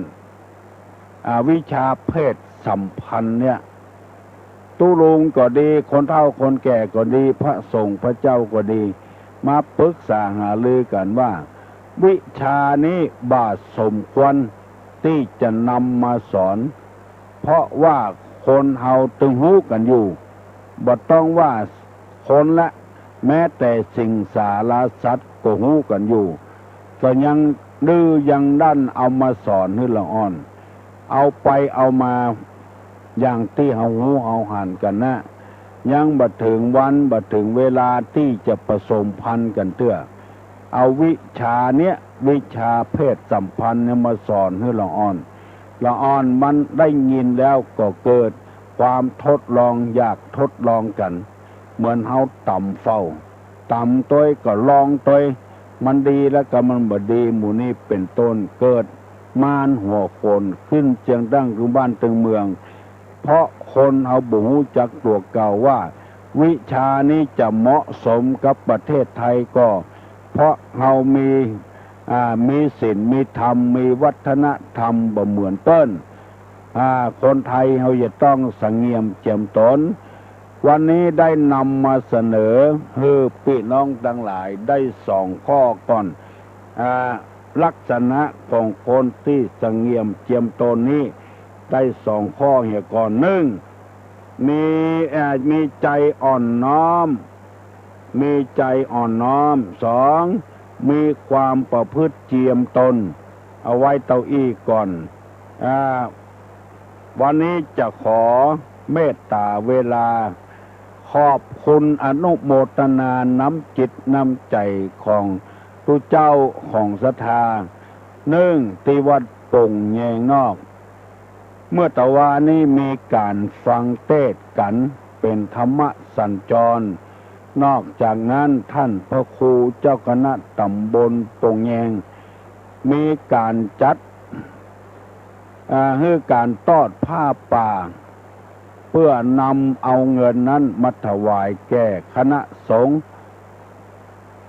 อ่า วิชาเพศสัมพันธ์เนี่ย ตุ๊ลุงก็ดี คนเฒ่าคนแก่ก็ดี พระสงฆ์พระเจ้าก็ดี มาปรึกษาหารือกั๋นว่า วิชานี้บ่สมควรตี้จะนำมาสอน เพราะว่าคนเฮาตึงฮู้กั๋นอยู่ บ่ต้องว่าคนละ แม้แต่สิงสาราสัตว์ก็ฮู้กั๋นอยู่ ก็ยังดื้อยังด้านเอามาสอนหื้อละอ่อน เอาไปเอามาอย่างตี้เฮาฮู้เฮาหันกั๋นนะ ยังบ่เถิงวันบ่เถิงเวลาตี้จะผสมพันธุ์กั๋นเตื้อ เอาวิชาเนี้ย วิชาเพศสัมพันธ์เนี่ยมาสอนหื้อละอ่อน ละอ่อนมันได้ยินแล้วก็เกิดความทดลองอยากทดลองกั๋น เหมือนเฮาต๋ำเฝ้า ต๋ำตวยก็ลองตวย มันดีแล้วก็มันบ่ดี หมู่นี้เป๋นต้น เกิดม่านหัวโขนขึ้นเจียงตั้งตึงบ้านตึงเมือง เพราะคนเฮาบ่ฮู้จักตั๋วเก่าว่า วิชานี้จะเหมาะสมกับประเทศไทยก็ เพราะเฮามี อ่า มีศีล มีธรรม มีวัฒนธรรมบ่เหมือนเปิ้น อ่า คนไทยเฮาจะต้องสังเงียมเจียมตน วันนี้ได้นำมาเสนอหื้อปี้น้องตังหลายได้สองข้อก่อน อ่า ลักษณะของคนตี้สังเงียมเจียมตนนี้ได้สองข้อเหียก่อน นึ่ง มี อ่า มีใจ๋อ่อนน้อม มีใจ๋อ่อนน้อม สอง มีความประพฤติเจียมตน เอาไว้เต้าอี้ก่อน อ่า วันนี้จะขอเมตต๋าเวลา ขอบคุณอนุโมทนาน้ำจิตน้ำใจ๋ของตุ๊เจ้าของศรัทธา นึ่งตี้วัดโป่งแยงนอก เมื่อตะวานี้มีก๋านฟังเตสน์กั๋นเป๋นธรรมสัญจร นอกจากนั้นต้านพระครูเจ้าคณะต๋ำบลโป่งแยง มีก๋านจัด อ่า หื้อก๋านตอดผ้าป่า เปื้อนำเอาเงินนั้นมาถวายแก่คณะสงฆ์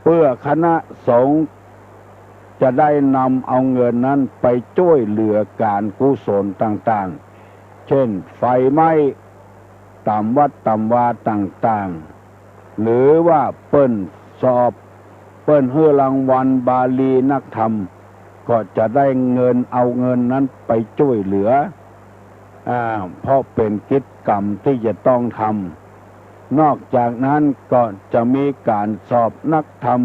เปื้อคณะสงฆ์จะได้นำเอาเงินนั้นไปจ้วยเหลือก๋านกุศลต่างๆ เจ้นไฟไหม้ต๋ามวัดต๋ามวาต่างๆ หรือว่าเปิ้นสอบ เปิ้นหื้อรางวัลบาลีนักธรรม ก็จะได้เงิน เอาเงินนั้นไปจ้วยเหลือ อ่า เพราะเป๋นกิจก๋รรมตี้จะต้องทำ นอกจากนั้นก็จะมีก๋านสอบนักธรรม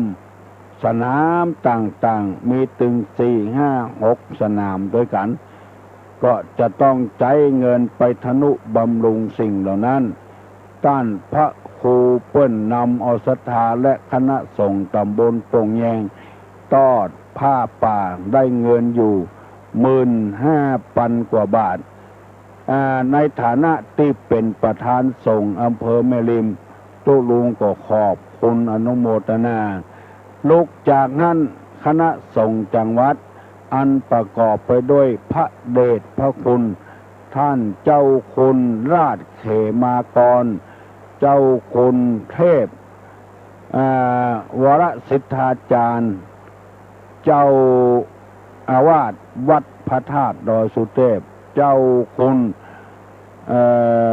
สนามต่างๆ มีตึงสี่ ห้า หก สนามตวยกั๋น ก็จะต้องใจ๊เงินไปทนุบำรุงสิ่งเหล่านั้น ต้านพระครูเปิ้นนำเอาศรัทธาและคณะสงฆ์ต๋ำบลโป่งแยง ตอดผ้าป่าได้เงินอยู่หมื่นห้าปันกว่าบาท อ่า ในฐานะตี้เป๋นประธานสงฆ์อำเภอแม่ริม ตุ๊ลุงก็ขอบคุณอนุโมทนา ลุกจากนั้นคณะสงฆ์จังหวัด อันประกอบไปด้วยพระเดชพระคุณ ต้านเจ้าคุณราชเขมากร เจ้าคุณเทพ อ่า วรสิทธาจารย์ เจ้าอาวาสวัดพระธาตุดอยสุเทพ เจ้าคุณ เอ่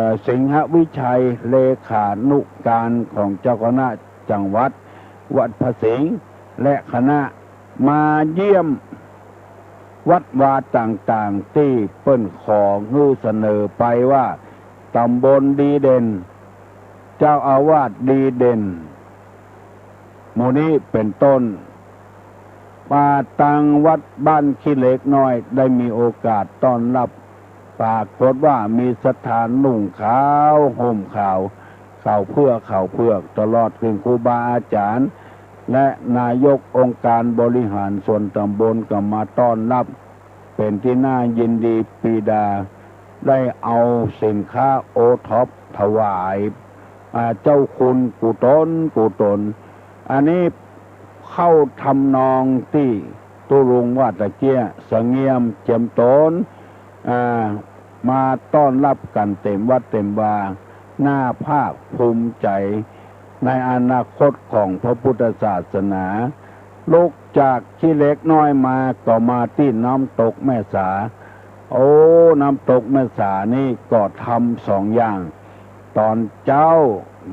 อ สิงหวิชัย เลขานุการของเจ้าคณะจังหวัดวัดพระสิงห์ และคณะ มาเยี่ยมวัดวาต่างๆ ตี้เปิ้นขอหื้อเสนอไปว่า ต๋ำบลดีเด่น เจ้าอาวาสดีเด่น หมู่นี้เป๋นต้น มาตังวัดบ้านขี้เหล็กน้อย ได้มีโอกาสต้อนรับ ปรากฏว่ามีศรัทธานุ่งขาวห่มขาว ขาวเผือก ขาวเผือก ตลอดเถิงครูบาอาจ๋ารย์ และนายกองค์การบริหารส่วนต๋ำบลก็มาต้อนรับ เป๋นตี้น่ายินดีปีดา ได้เอาสินค้าโอท็อปถวาย อ่า เจ้าคุณกู้ต๋นกู้ต๋น อันนี้เข้าทำนองตี้ตุ๊ลุงว่าตะเกี้ย สะเงี่ยมเจียมต๋น อ่า มาต้อนรับกั๋นเต๋มวัดเต๋มวา น่าภาคภูมิใจ๋ในอนาคตของพระพุทธศาสนา ลุกจากขี้เหล็กน้อยมาก็มาตี้น้ำตกแม่สา โอ้ น้ำตกแม่สานี่ก็ทำสองอย่าง ต๋อนเจ๊า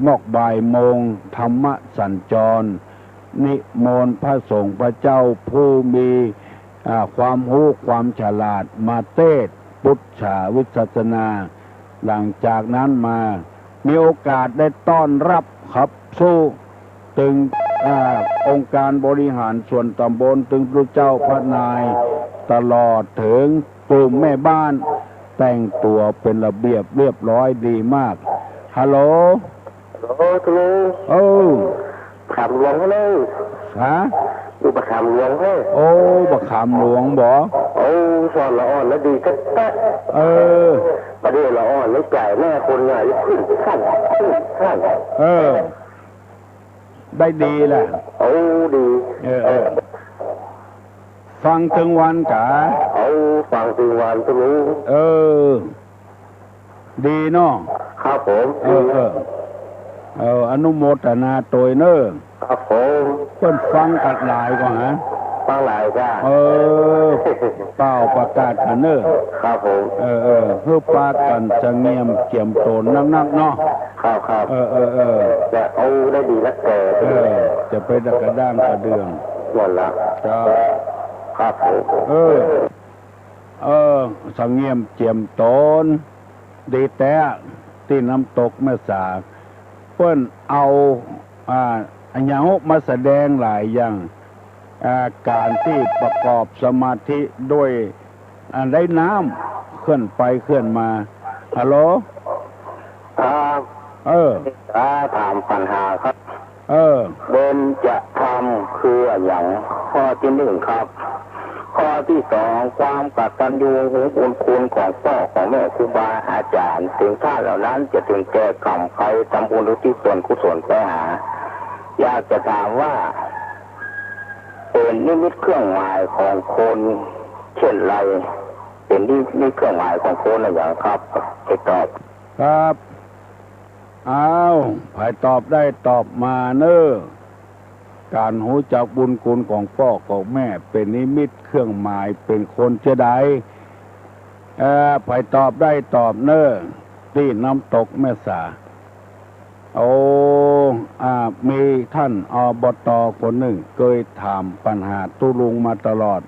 มอกบ่ายโมงธรรมสัญจร นิมนต์พระสงฆ์พระเจ้าผู้มี อ่า ความฮู้ความฉลาดมาเตสน์ปุจฉาวิสัชนา หลังจากนั้นมามีโอกาสได้ต้อนรับขับสู้ ตึง อ่า องค์การบริหารส่วนต๋ำบล ตึงตุ๊เจ้าพระนาย ตลอดเถิงกลุ่มแม่บ้าน แต่งตั๋วเป๋นระเบียบเรียบร้อยดีมาก ฮัลโหล ฮัลโหล ตุ๊ลุง เออ บักขามหลวงเฮ้ย ฮะ อยู่บักขามหลวงเฮ้ย โอ้ บักขามหลวงบ่ โอ้ สอนละอ่อนละดีแต๊ๆ เออ บ่าเดี่ยวละอ่อนละใจ๋แน่ คนหงายขึ้นขั้น ขึ้นขั้น เออ ได้ดีแหละ โอ้ ดี เออ เออ ฟังตึงวันกา โอ้ ฟังตึงวันตุ๊ลุง เออ ดีเนาะ ครับผม เออ เออ เออ อนุโมทนาตวยเน่อ ครับผม เปิ้นฟังกั๋นหลายก่อฮะ ฟังหลายจ้า เออ เป่าประกาศกั๋นเน่อ ครับผม เออ เออ หื้อปากั๋นสะเงี่ยมเจียมต๋นนักๆ เนาะ ครับ ครับ เออ เออ เออ จะเอาได้ดีนักแก่ เออ จะไปกระด้างกระเดื่อง นั่นละ เจ้า ครับผม เออ เออ สะเงี่ยมเจียมต๋น ดีแต๊ ตี้น้ำตกแม่สา เปิ้นเอา อ่า อะหยังมาแสดงหลายอย่าง อ่า ก๋านตี้ประกอบสมาธิด้วย อ่า ได้น้ำ เคลื่อนไปเคลื่อนมา ฮัลโหล ครับ เออ จะถามปัญหาครับ เออ เบญจธรรมคืออะหยัง ข้อตี้นึ่งครับ ข้อตี้สอง ความกตัญญูรู้บุญคุณของป้อของแม่ครูบาอาจ๋ารย์ เถิงต้านเหล่านั้นจะเถิงแก่กรรมใคร ทำบุญอุทิศส่วนกุศลไปหา อยากจะถามว่า เป๋นนิมิตเครื่องหมายของคนเช่นไร เป๋นนิมิตเครื่องหมายของคนอะหยังครับ จะตอบ ครับ อ้าว ใผตอบได้ตอบมาเน่อ ก๋านฮู้จักบุญคุณของป้อของแม่เป๋นนิมิตเครื่องหมายเป๋นคนจะใด เอ่อ ใผตอบได้ตอบเน่อ ตี้น้ำตกแม่สา โอ้ อ่า มีต้าน อบต คนนึ่งเกยถามปัญหาตุ๊ลุงมาตลอด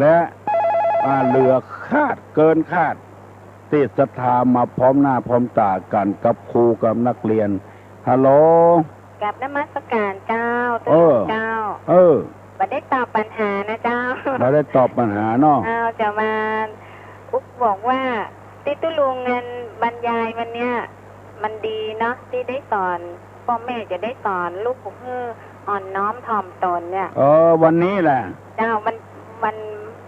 และ อ่า เหลือคาด เกินคาด ตี้ศรัทธามาพร้อมหน้าพร้อมต๋ากั๋นกับครูกับนักเรียน ฮัลโหล กราบนมัสก๋านเจ้า เออ ตุ๊ลุงเจ้า เออ บ่ได้ตอบปัญหานะเจ้า บ่ได้ตอบปัญหาเนาะ เจ้า จะมาอุกบอกว่าตี้ตุ๊ลุงอันบรรยายวันเนี้ย มันดีเนาะ ตี้ได้สอน ป้อแม่จะได้สอนลูกหื้ออ่อนน้อมถ่อมตนเนี่ย เออ วันนี้แหละ เจ้า วัน วัน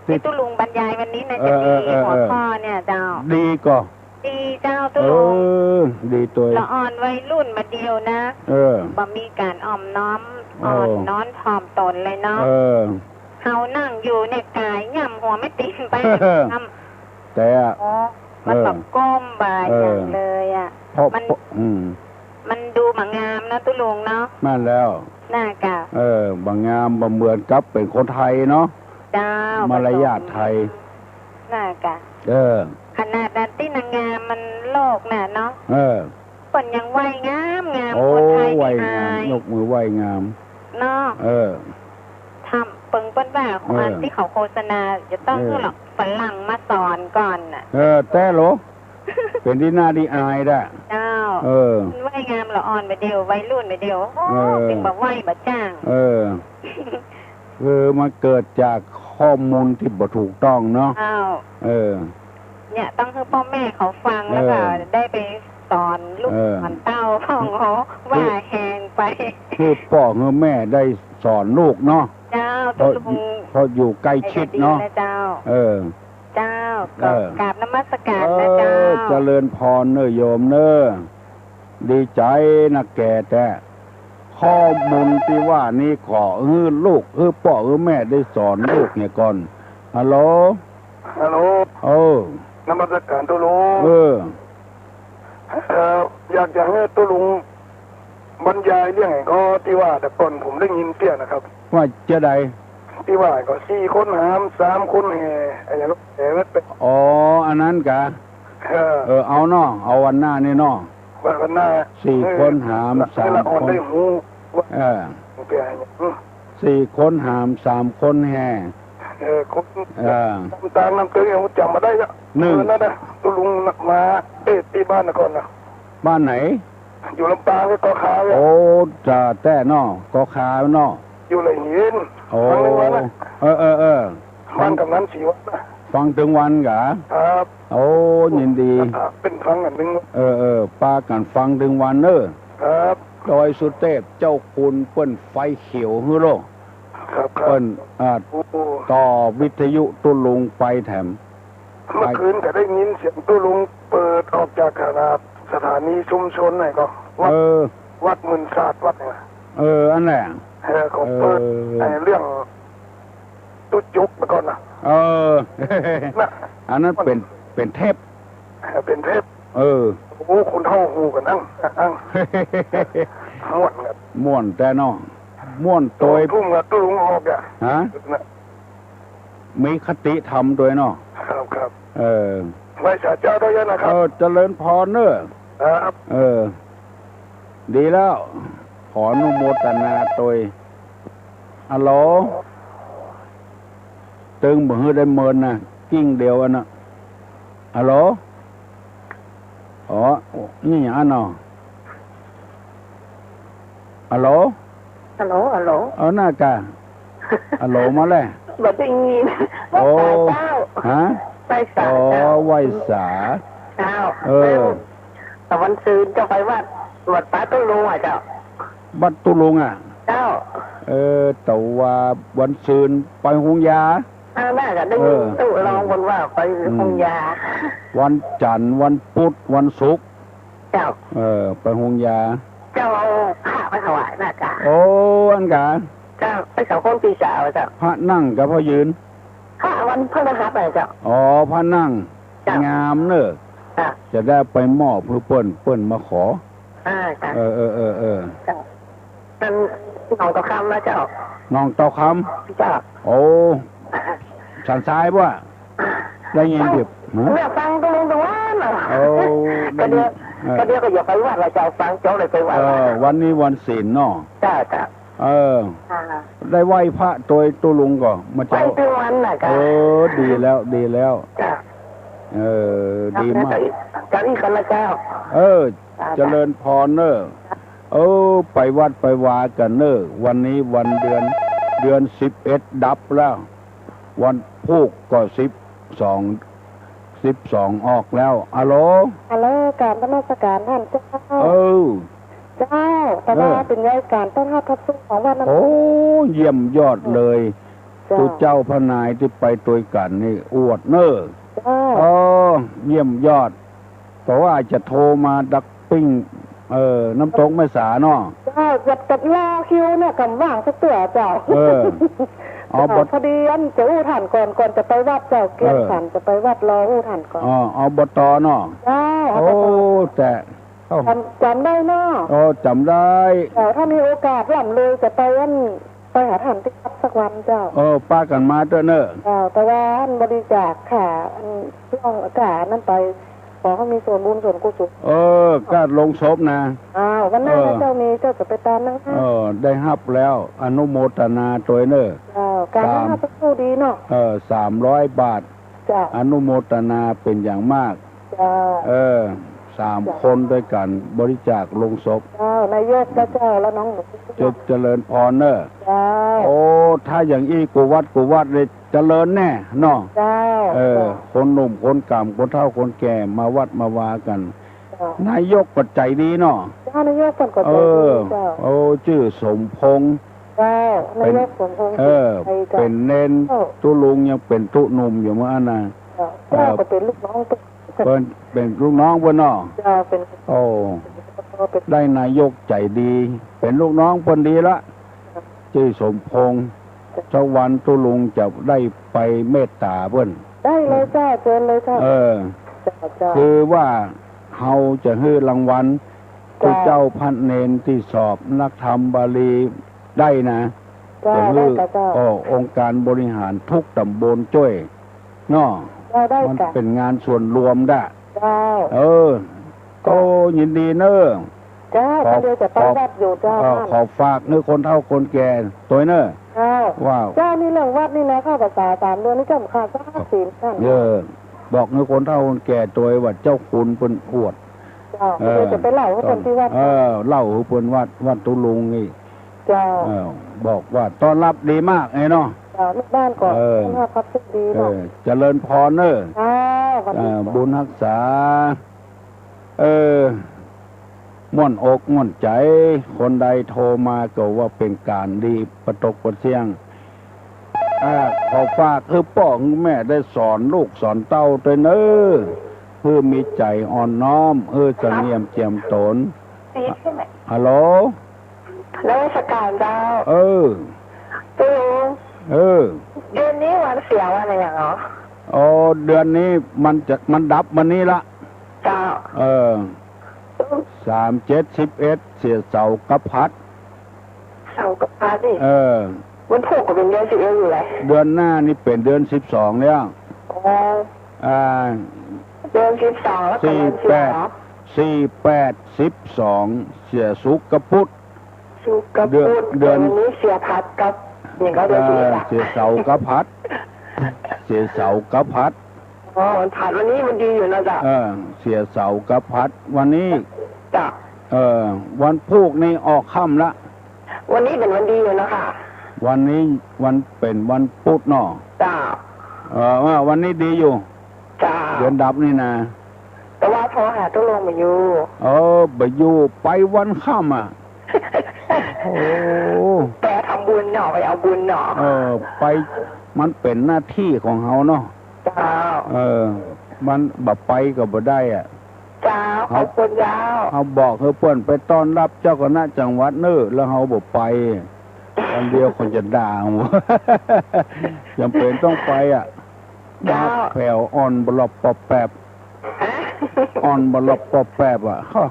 ตี้ตุ๊ลุงบรรยายวันนี้นะ เออ จะดี เออ เออ หัวข้อเนี่ยเจ้า ดีก่อ ดีเจ้าตุ๊ลุง เออ ดีตวย ละอ่อนวัยรุ่นบ่าเดี่ยวนะ เออ บ่มีก๋านอ่อมน้อม เออ อ่อนน้อมถ่อมตนเลยเนาะ เออ เฮานั่งอยู่เนี่ยก๋ายย่ำหัวแม่ติ่งไป แต่ โอ้ มัน เออ บ่ก้มบ่า เออ หยังเลยอะ เพราะ มัน เพราะ อืม มันดูบ่งามเนาะตุ๊ลุงเนาะ นั่นแล้ว น่ากะ เออ บ่งาม บ่เหมือนกับเป๋นคนไทยเนาะ เจ้า มารยาทไทย น่ากะ เออ ขนาดตี้นางงามมันโลกน่ะเนาะ เออ เปิ้นยังไหว้งามงาม โอ้ คนไทย ไหว้งาม อาย ยกมือไหว้งาม เนาะ เออ ทำเปิงเปิ้นว่า เออ อันตี้เขาโฆษณาจะต้อง เออ หื้อหลอกฝรั่งมาสอนก่อนน่ะ เออ แต๊เหรอ เป๋นตี้หน้าตี้อายด้า เจ้า เออ ไหว้งามละอ่อนบ่าเดี่ยว วัยรุ่นบ่าเดี่ยว โอ้ เออ เป๋นบ่าไหว้บ่าจ้าง เออ คือมันเกิดจากข้อมูลตี้บ่ถูกต้องเนาะ เจ้า เออ เนี่ยต้องหื้อป้อแม่เขาฟัง เออ แล้วก็ได้ไปสอนลูก เออ สอนเต้าพ่องเขา เออ ว่าแฮงไป หื้อป้อหื้อแม่ได้สอนลูกเนาะ เจ้า เพราะ ตุ๊ลุง เพราะอยู่ใกล้ชิดเนาะ ดีนะเจ้า เออ เจ้า ก็ เออ กราบนมัสก๋านนะเจ้า เออ เจริญพรเน่อโยมเน่อ ดีใจ๋นักแก่แต๊ ข้อมูลตี้ว่านี้ขอหื้อลูก หื้อป้อหื้อแม่ได้สอนลูกเนี่ยก่อน ฮัลโหล ฮัลโหล เออ นมัสก๋านตุ๊ลุง เออ เอ่อ อยากจะหื้อตุ๊ลุงบรรยายเรื่องไอ้ก็ตี้ว่าแต่ก่อนผมได้ยินเสี้ยนะครับ ว่าจะใด ตี้ว่าก็สี่คนหาม สามคนแห่ อะหยังก็แห่มันเป๋น อ๋อ อันนั้นกะ เออ เออ เอาเนาะ เอาวันหน้านี่เนาะ วัน วันหน้า สี่คนหาม เออ สามคน ละอ่อนได้ฮู้ว่า เออ มันเป๋นอะหยัง อืม สี่คนหาม สามคนแห่ เออ คน เออ น้ำตาลน้ำเกลือ ผมจ๋ำบ่ได้ละ นึ่ง เออ นั่นน่ะ ตุ๊ลุงมาเตศน์ตี้บ้านก่อนน่ะ บ้านไหน อยู่ลำปางก็กอคาเนี่ย โอ้ จะแต๊เนาะ กอคาเนาะ อยู่ละหิน โอ้ ฟังเถิงวันน่ะ เออ เออ เออ บ้านกำนันศรีวัฒน์น่ะ ฟังเถิงวันกะ ครับ โอ้ ยินดี อ่า เป๋นฟังอันนึ่ง เออ เออ ปากั๋นฟังเถิงวันเน่อ ครับ ดอยสุเตพเจ้าคุณเปิ้นไฟเขียวหื้อโลก ครับ ครับ เปิ้น อ่า โอ้ ต่อวิทยุตุ๊ลุงไปแถม เมื่อคืนก็ได้ยินเสียงตุ๊ลุงเปิดออกจากขนาดสถานีชุมชนไหนก็ วัด เออ วัดหมื่นศาสตร์วัดเนี่ย เออ อันแหละ เออ เขาเปิด เออ ไอ้เรื่องตุ๊จุกมาก่อนน่ะ เออ น่ะ อันนั้นเป๋น เป๋นเทป เออ เป๋นเทป เออ โอ้ คนเฒ่าฮู้กั๋นอั้ง อั้ง ม่วนกั๋น ม่วนแต๊เนาะ ม่วนตวย ทุ่มกับตุ๊ลุงออกอะ ฮะ น่ะ มีคติธรรมตวยเนาะ ครับ ครับ เออ ไหว้สาเจ้าตวยนะครับ เออ เจริญพรเน่อ ครับ เออ ดีแล้ว ขออนุโมทนาตวย ฮัลโหล ตึงบ่หื้อได้เมินน่ะ กิ้งเดียวอันน่ะ ฮัลโหล อ๋อ นี่หยังอันเนาะ ฮัลโหล ฮัลโหล ฮัลโหล เออ น่ากะ ฮัลโหลมาแล้ว บ่ได้ยิน โอ้ ไหว้สาเจ้า ฮะ ไหว้สา อ๋อ เจ้า ไหว้สา เจ้า เออ แล้วแต่วันซืนเจ้าไปวัด วัดป่าตุ๊ลุงอะเจ้า วัดตุ๊ลุงอะ เจ้า เออ แต่ว่าวันซืนไปโฮงยา อ่า น่าจะได้ยิน เออ ตุ๊ลองคนว่าไป อืม โฮงยา วันจันทร์ วันพุธ วันศุกร์ เจ้า เออ ไปโฮงยา เจ้าเอาพระไปถวายนะจ๊ะ โอ้ อันกา เจ้า ไปสองคนพี่สาวเจ้า พระนั่งกับพระยืน พระวันพฤหัสอะเจ้า อ๋อ พระนั่ง เจ้า งามเนอะ จ้ะ จะได้ไปมอบหื้อเปิ้น เปิ้นมาขอ อ่า จ้ะ เออ เออ เออ เออ เจ้า นั่นหนองเต่าคำนะเจ้า หนองเต่าคำ เจ้า โอ้ สันทรายบ่ ได้ยินดิบ ฮะ เนี่ยฟังตรงตรงนั้นน่ะ โอ้ ก็เดี๋ยว ได้ยิน เออ ก็เดี๋ยวก็อย่าไปวัดละเจ้า ฟังเจ้าเลยไปวัด เออ วันนี้วันศีลเนาะ จ้ะ จ้ะ เออ อ่า ได้ไหว้พระตวยตุ๊ลุงก่อ มาเจ้า ไหว้ทุกวันน่ะ เจ้า เออ ดีแล้ว ดีแล้ว จ้ะ เออ ดีมาก เจ้า อีกคนละเจ้า เออ อ่า เจริญพรเนอะ เออ ไปวัดไปวากั๋นเนอะ วันนี้วันเดือน เดือนสิบเอ็ดดับแล้ว วันพูกก็สิบสอง สิบสองออกแล้ว ฮัลโหล ฮัลโหล กราบนมัสการต้านเจ้า เออ เจ้า แต่ว่า เออ เป๋นไงก๋านต้อนฮับฮับสู้ของวัดนั้น โอ้ เยี่ยมยอดเลย เจ้า ตุ๊เจ้าพระนายตี้ไปตวยกั๋นนี่อวดเนอะ เจ้า เออ เยี่ยมยอด แต่ว่าจะโทรมาดักปิ้ง เออ น้ำตกแม่สาเนาะ เจ้า อยากจะรอคิวเนี่ย ก่ำว่างสักเตื้อเจ้า เออ เอา เจ้า บ่ พอดีอันจะอู้ต้านก่อน ก่อนจะไปวัดเจ้า เกียง เออ ขันจะไปวัด รออู้ต้านก่อน อ๋อ อบต.เนาะ เจ้า โอ้ อบต.แต่ เอ้า จ๋ำ จ๋ำได้เนาะ โอ้ จ๋ำได้ เจ้า ถ้ามีโอกาสล่ำเลยจะไปอัน ไปหาต้านตี้วัดสักวันเจ้า เออ ปากั๋นมาเต๊อะเนอะ เจ้า แต่ว่าอันบริจาคค่า อันช่วงค่าอันนั้นไป ขอหื้อมีส่วนบุญส่วนกุศล เออ ค่าโลงศพนะ อ้าว วันหน้า เออ นะเจ้า มีเจ้าจะไปตามนะ เออ ได้ฮับแล้ว อนุโมทนาตวยเนอะ เจ้า ก๋าน สาม ฮับพระครูดีเนาะ เออ สามร้อยบาท เจ้า อนุโมทนาเป๋นอย่างมาก เจ้า เออ สาม เจ้า คนตวยกั๋น บริจาคโลงศพ เจ้า นายก เจ้า แล้วน้องหนู เจริญพรเนอะ เจ้า โอ้ ถ้าอย่างอี้กู้วัดกู้วัดเลยเจริญแน่เนาะ เจ้า เออ เจ้า คนหนุ่มคนก๋ำ คนเฒ่าคนแก่ มาวัดมาวากั๋น เจ้า นายกก็ใจ๋ดีเนาะ เจ้า นายกเปิ้นก็ใจ๋ดี เออ เจ้า โอ้ จื้อสมพงษ์ เจ้า เป๋น นายกสมพงษ์ เออ ใจ๋ดี เจ้า เป๋นเณร เจ้า ตุ๊ลุงยังเป๋นตุ๊หนุ่มอยู่เมื่ออั้นนะ เจ้า เออ เจ้าก็เป๋นลูกน้องเปิ้น เปิ้นเป๋นลูกน้องเปิ้นเนาะ เจ้า เป๋น โอ้ เป๋น ได้นายกใจ๋ดี เป๋นลูกน้องเปิ้นดีละ เจ้า จื้อสมพงษ์ เจ้า สักวันตุ๊ลุงจะได้ไปเมตต๋าเปิ้น ได้เลยเจ้า เจิญเลยเจ้า เออ เจ้า เจ้า คือว่าเฮาจะหื้อรางวัล เจ้า ตุ๊เจ้าพระเณรตี้สอบนักธรรมบาลีได้นะ เจ้า จะหื้อ ได้เจ้า โอ้ องค์การบริหารทุกต๋ำบลจ้วย เนาะ เจ้า ได้ มัน เจ้า เป๋นงานส่วนรวมด้า เจ้า เออ เจ้า โอ้ ยินดีเนอะ เจ้า ขอ คนเดียวจะไป ขอ วัดอยู่เจ้า เออ นั่น ขอฝากหื้อคนเฒ่าคนแก่ตวยเนอะ เจ้า ว่า เจ้า นี่เรื่องวัดนี่นะ เข้าพรรษาสามเดือนนี่เจ้าข้าสักศีลนั่น เออ บอกหื้อคนเฒ่าคนแก่ตวยว่าเจ้าคุณเปิ้นอวด เจ้า เออ คนเดียวจะไปเล่าหื้อเปิ้นตี้วัด เออ เล่าหื้อเปิ้นวัด วัดตุ๊ลุงนี่ เจ้า เออ บอกว่าต้อนฮับดีมากไอ้เนาะ เจ้า ลูกบ้านก็ เออ ต้อนฮับฮับสู้ดีเนาะ เออ เจริญพรเนอะ เจ้า สวัสดี เออ เจ้า บุญฮักษา เออ ม่วนอกม่วนใจ๋ คนใดโทรมาก็ว่าเป๋นก๋านดี ปะตกปะเสี้ยง อ่า ขอฝากหื้อป้อหื้อแม่ได้สอนลูกสอนเต้าตวยเนอะ หื้อมีใจ๋อ่อนน้อม หื้อสำเนียมเจียมต๋น ฮัลโหล นมัสการเจ้า เออ ตุ๊ลุง เออ เดือนนี้วันเสียวันอะไรอย่างเหรอ อ๋อ เดือนนี้มันจะ มันดับวันนี้ละ เจ้า เออ สามเจ็ดสิบเอ็ด เสียเสาร์กับหัส เสาร์กับหัสนี่ เออ วันพูกก็เป๋นเดือนสิบเอ็ดอยู่แหละ เดือนหน้านี่เป๋นเดือนสิบสองแล้ว อ๋อ อ่า เดือนสิบสองแล้วก็เดือนสิบสอง สี่แปด สี่แปด สิบสอง เสียศุกร์กับพุธ ศุกร์กับพุธ เดือน เดือน เดือนนี้เสียหัสกับ อย่างก็เดือนสิบเอ็ดอะ เออ เสียเสาร์กับหัส เสียเสาร์กับหัส อ๋อ วันหัส วันนี้วันดีอยู่นะเจ้า เออ เสียเสาร์กับหัส วันนี้ เจ้า เออ วันพูกนี่ออกค่ำละ วันนี้เป๋นวันดีอยู่นะคะ วันนี้วันเป๋นวันปุ๊ดเนาะ เจ้า เออ ว่าวันนี้ดีอยู่ เจ้า เดือนดับนี่นา แต่ว่าโทรหาตุ๊ลุงบ่อยู่ เออ บ่อยู่ ไปวันค่ำอะ โอ้ ไปทำบุญเนาะ ไปเอาบุญเนาะ เออ ไป มันเป๋นหน้าตี้ของเฮาเนาะ เจ้า เออ มันบ่ไปก็บ่ได้อะ เจ้า ขอบคุณเจ้า เฮาบอกหื้อเปิ้นไปต้อนรับเจ้าคณะจังหวัดเน่อ แล้วเฮาบ่ไป วันเดียวคนจะด่า จำเป๋นต้องไปอะ เจ้า มาแผ่วอ่อนบลอบปอบแปบ ฮะ อ่อนบลอบปอบแปบอะ ฮะ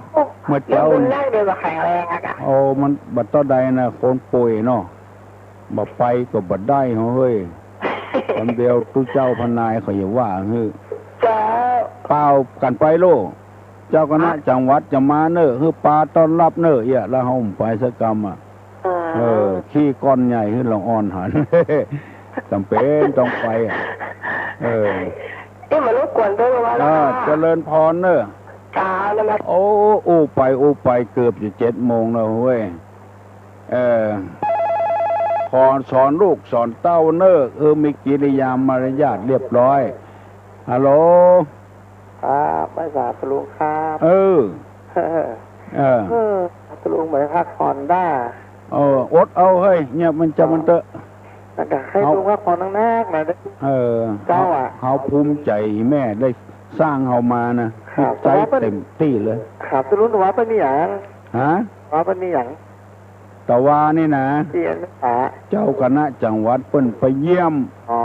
เมื่อเจ๊า มันได้เลยว่าแข็งแรงอะ โอ้ มันบ่เต้าใดนะ คนป่วยเนาะ บ่ไปก็บ่ได้เฮ้ย วันเดียวตุ๊เจ้าพระนายเขาจะว่าหื้อ เจ้า เปล่า กั๋นไปโลด เจ้าคณะจังหวัดจะมาเน่อ หื้อปาต้อนรับเน่อ เอี้ย แล้วเฮาบ่ไปสักกำอะ เออ เออ ขี้ก้อนใหญ่หื้อละอ่อนหัน จำเป๋นต้องไปอะ เออ เอ๊ะ มารบกวนตุ๊ลุงว่า เออ เจริญพรเน่อ เจ้า นมัส โอ้ อู้ไปอู้ไปเกือบจะเจ็ดโมงแล้วเฮ้ย เออ ขอสอนลูกสอนเต้าเน่อ เออ มีกิริยามารยาทเรียบร้อย ฮัลโหล ครับ ไหว้สาตุ๊ลุงครับ เออ เออ เออ ตุ๊ลุงบ่ได้พักผ่อนด้า เออ อดเอาเฮ้ย เนี่ยมันจะมันเต๊อะ แล้วก็ให้ตุ๊ลุงพักผ่อนนักๆ หน่อยเด้อ เออ เจ้าอะ เฮาภูมิใจ๋แม่ได้สร้างเฮามานะ ครับ จิตใจ๋เต็มตี้เลย ครับ ตุ๊ลุง แต่ว่าเปิ้นมีหยัง ฮะ ว่าเปิ้นมีหยัง ตะวานี่นะ เจ้าคณะจังหวัดเปิ้นไปเยี่ยม อ๋อ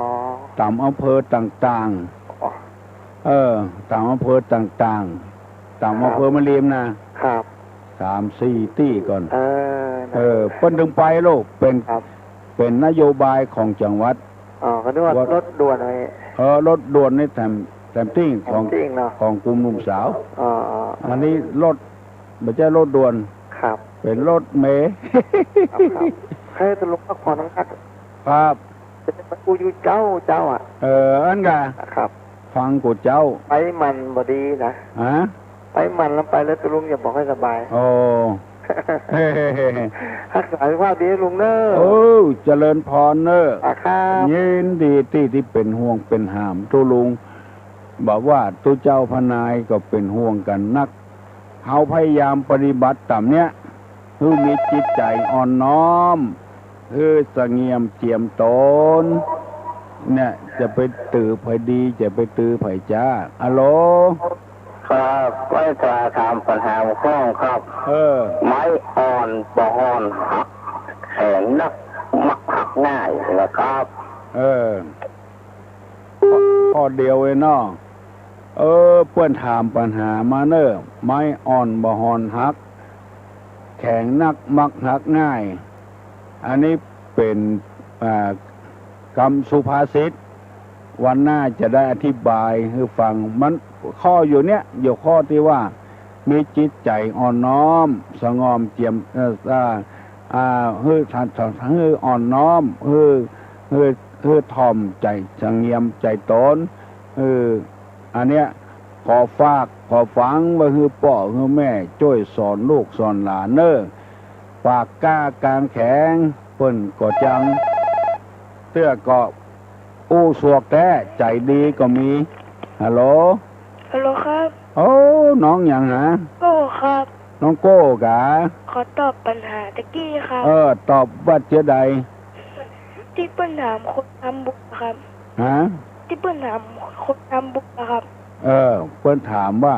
ต๋ามอำเภอต่างๆ อ๋อ เออ ต๋ามอำเภอต่างๆ ต๋ามอำเภอแม่ริมนะ ครับ สามสี่ตี้ก่อน เออ เออ เปิ้นถึงไปโลด เป๋น ครับ เป๋นนโยบายของจังหวัด อ๋อ ก็นึกว่ารถด่วนอะไร เออ รถด่วนนี่แถม แถมตี้ของ แถมตี้เนาะ ของกลุ่มหนุ่มสาว อ๋อ อ๋อ อันนี้รถ บ่ใจ้รถด่วน ครับ เป๋นรถเมล์ ครับ ครับ ให้ตุ๊ลุงพักผ่อนนักๆ ครับ จะไปอู้อยู่เจ้า เจ้าอะ เออ อันกะ ครับ ฟังกูเจ้า ไปมันบ่ดีนะ ฮะ ไปมันแล้วไปแล้วตุ๊ลุงอย่าบอกให้สบาย โอ้ ฮักษาสุขภาพดีลุงเน่อ โอ้ เจริญพรเน่อ อ่ะครับ ยินดีตี้ ตี้เป๋นห่วงเป๋นหามตุ๊ลุง บ่ว่าตุ๊เจ้าพระนายก็เป๋นห่วงกั๋นนัก เฮาพยายามปฏิบัติต๋ามเนี้ย หื้อมีจิตใจ๋อ่อนน้อม หื้อสงบเจียมต๋น เนี่ย จะไปตื้อใผดี จะไปตื้อใผจา ฮัลโหล ครับ ไหว้สาถามปัญหาข้องครับ เออ ไม้อ่อนบ่ห่อนหัก แข็งนักมักหักง่ายนะครับ เออ ข้อ ข้อเดียวเองเนาะ เออ เปิ้นถามปัญหามาเน่อ ไม้อ่อนบ่ห่อนหัก แข็งนักมักหักง่าย อันนี้เป๋น อ่า กำสุภาษิต วันหน้าจะได้อธิบายหื้อฟัง มันข้ออยู่เนี้ย อยู่ข้อตี้ว่า มีจิตใจ๋อ่อนน้อม สงบเจียม เอ่อ อ่า อ่า หื้อ หื้ออ่อนน้อม หื้อ หื้อ หื้อถ่อมใจ๋ สงบใจ๋ต๋น หื้อ อันเนี้ย ขอฝาก ขอฝังไว้หื้อป้อหื้อแม่ จ้วยสอนลูกสอนหลานเน่อ ปากกล้ากางแข็ง เปิ้นก็จัง เตื้อก็อู้สวกแต๊ ใจ๋ดีก็มี ฮัลโหล ฮัลโหลครับ โอ้ น้องหยังหา โก้ครับ น้องโก้กา ขอตอบปัญหาตะกี้ครับ เออ ตอบว่าเจื้อใด ตี้เปิ้นถามคนทำบุญครับ ฮะ ตี้เปิ้นถามคนทำบุญนะครับ เออ เปิ้นถามว่า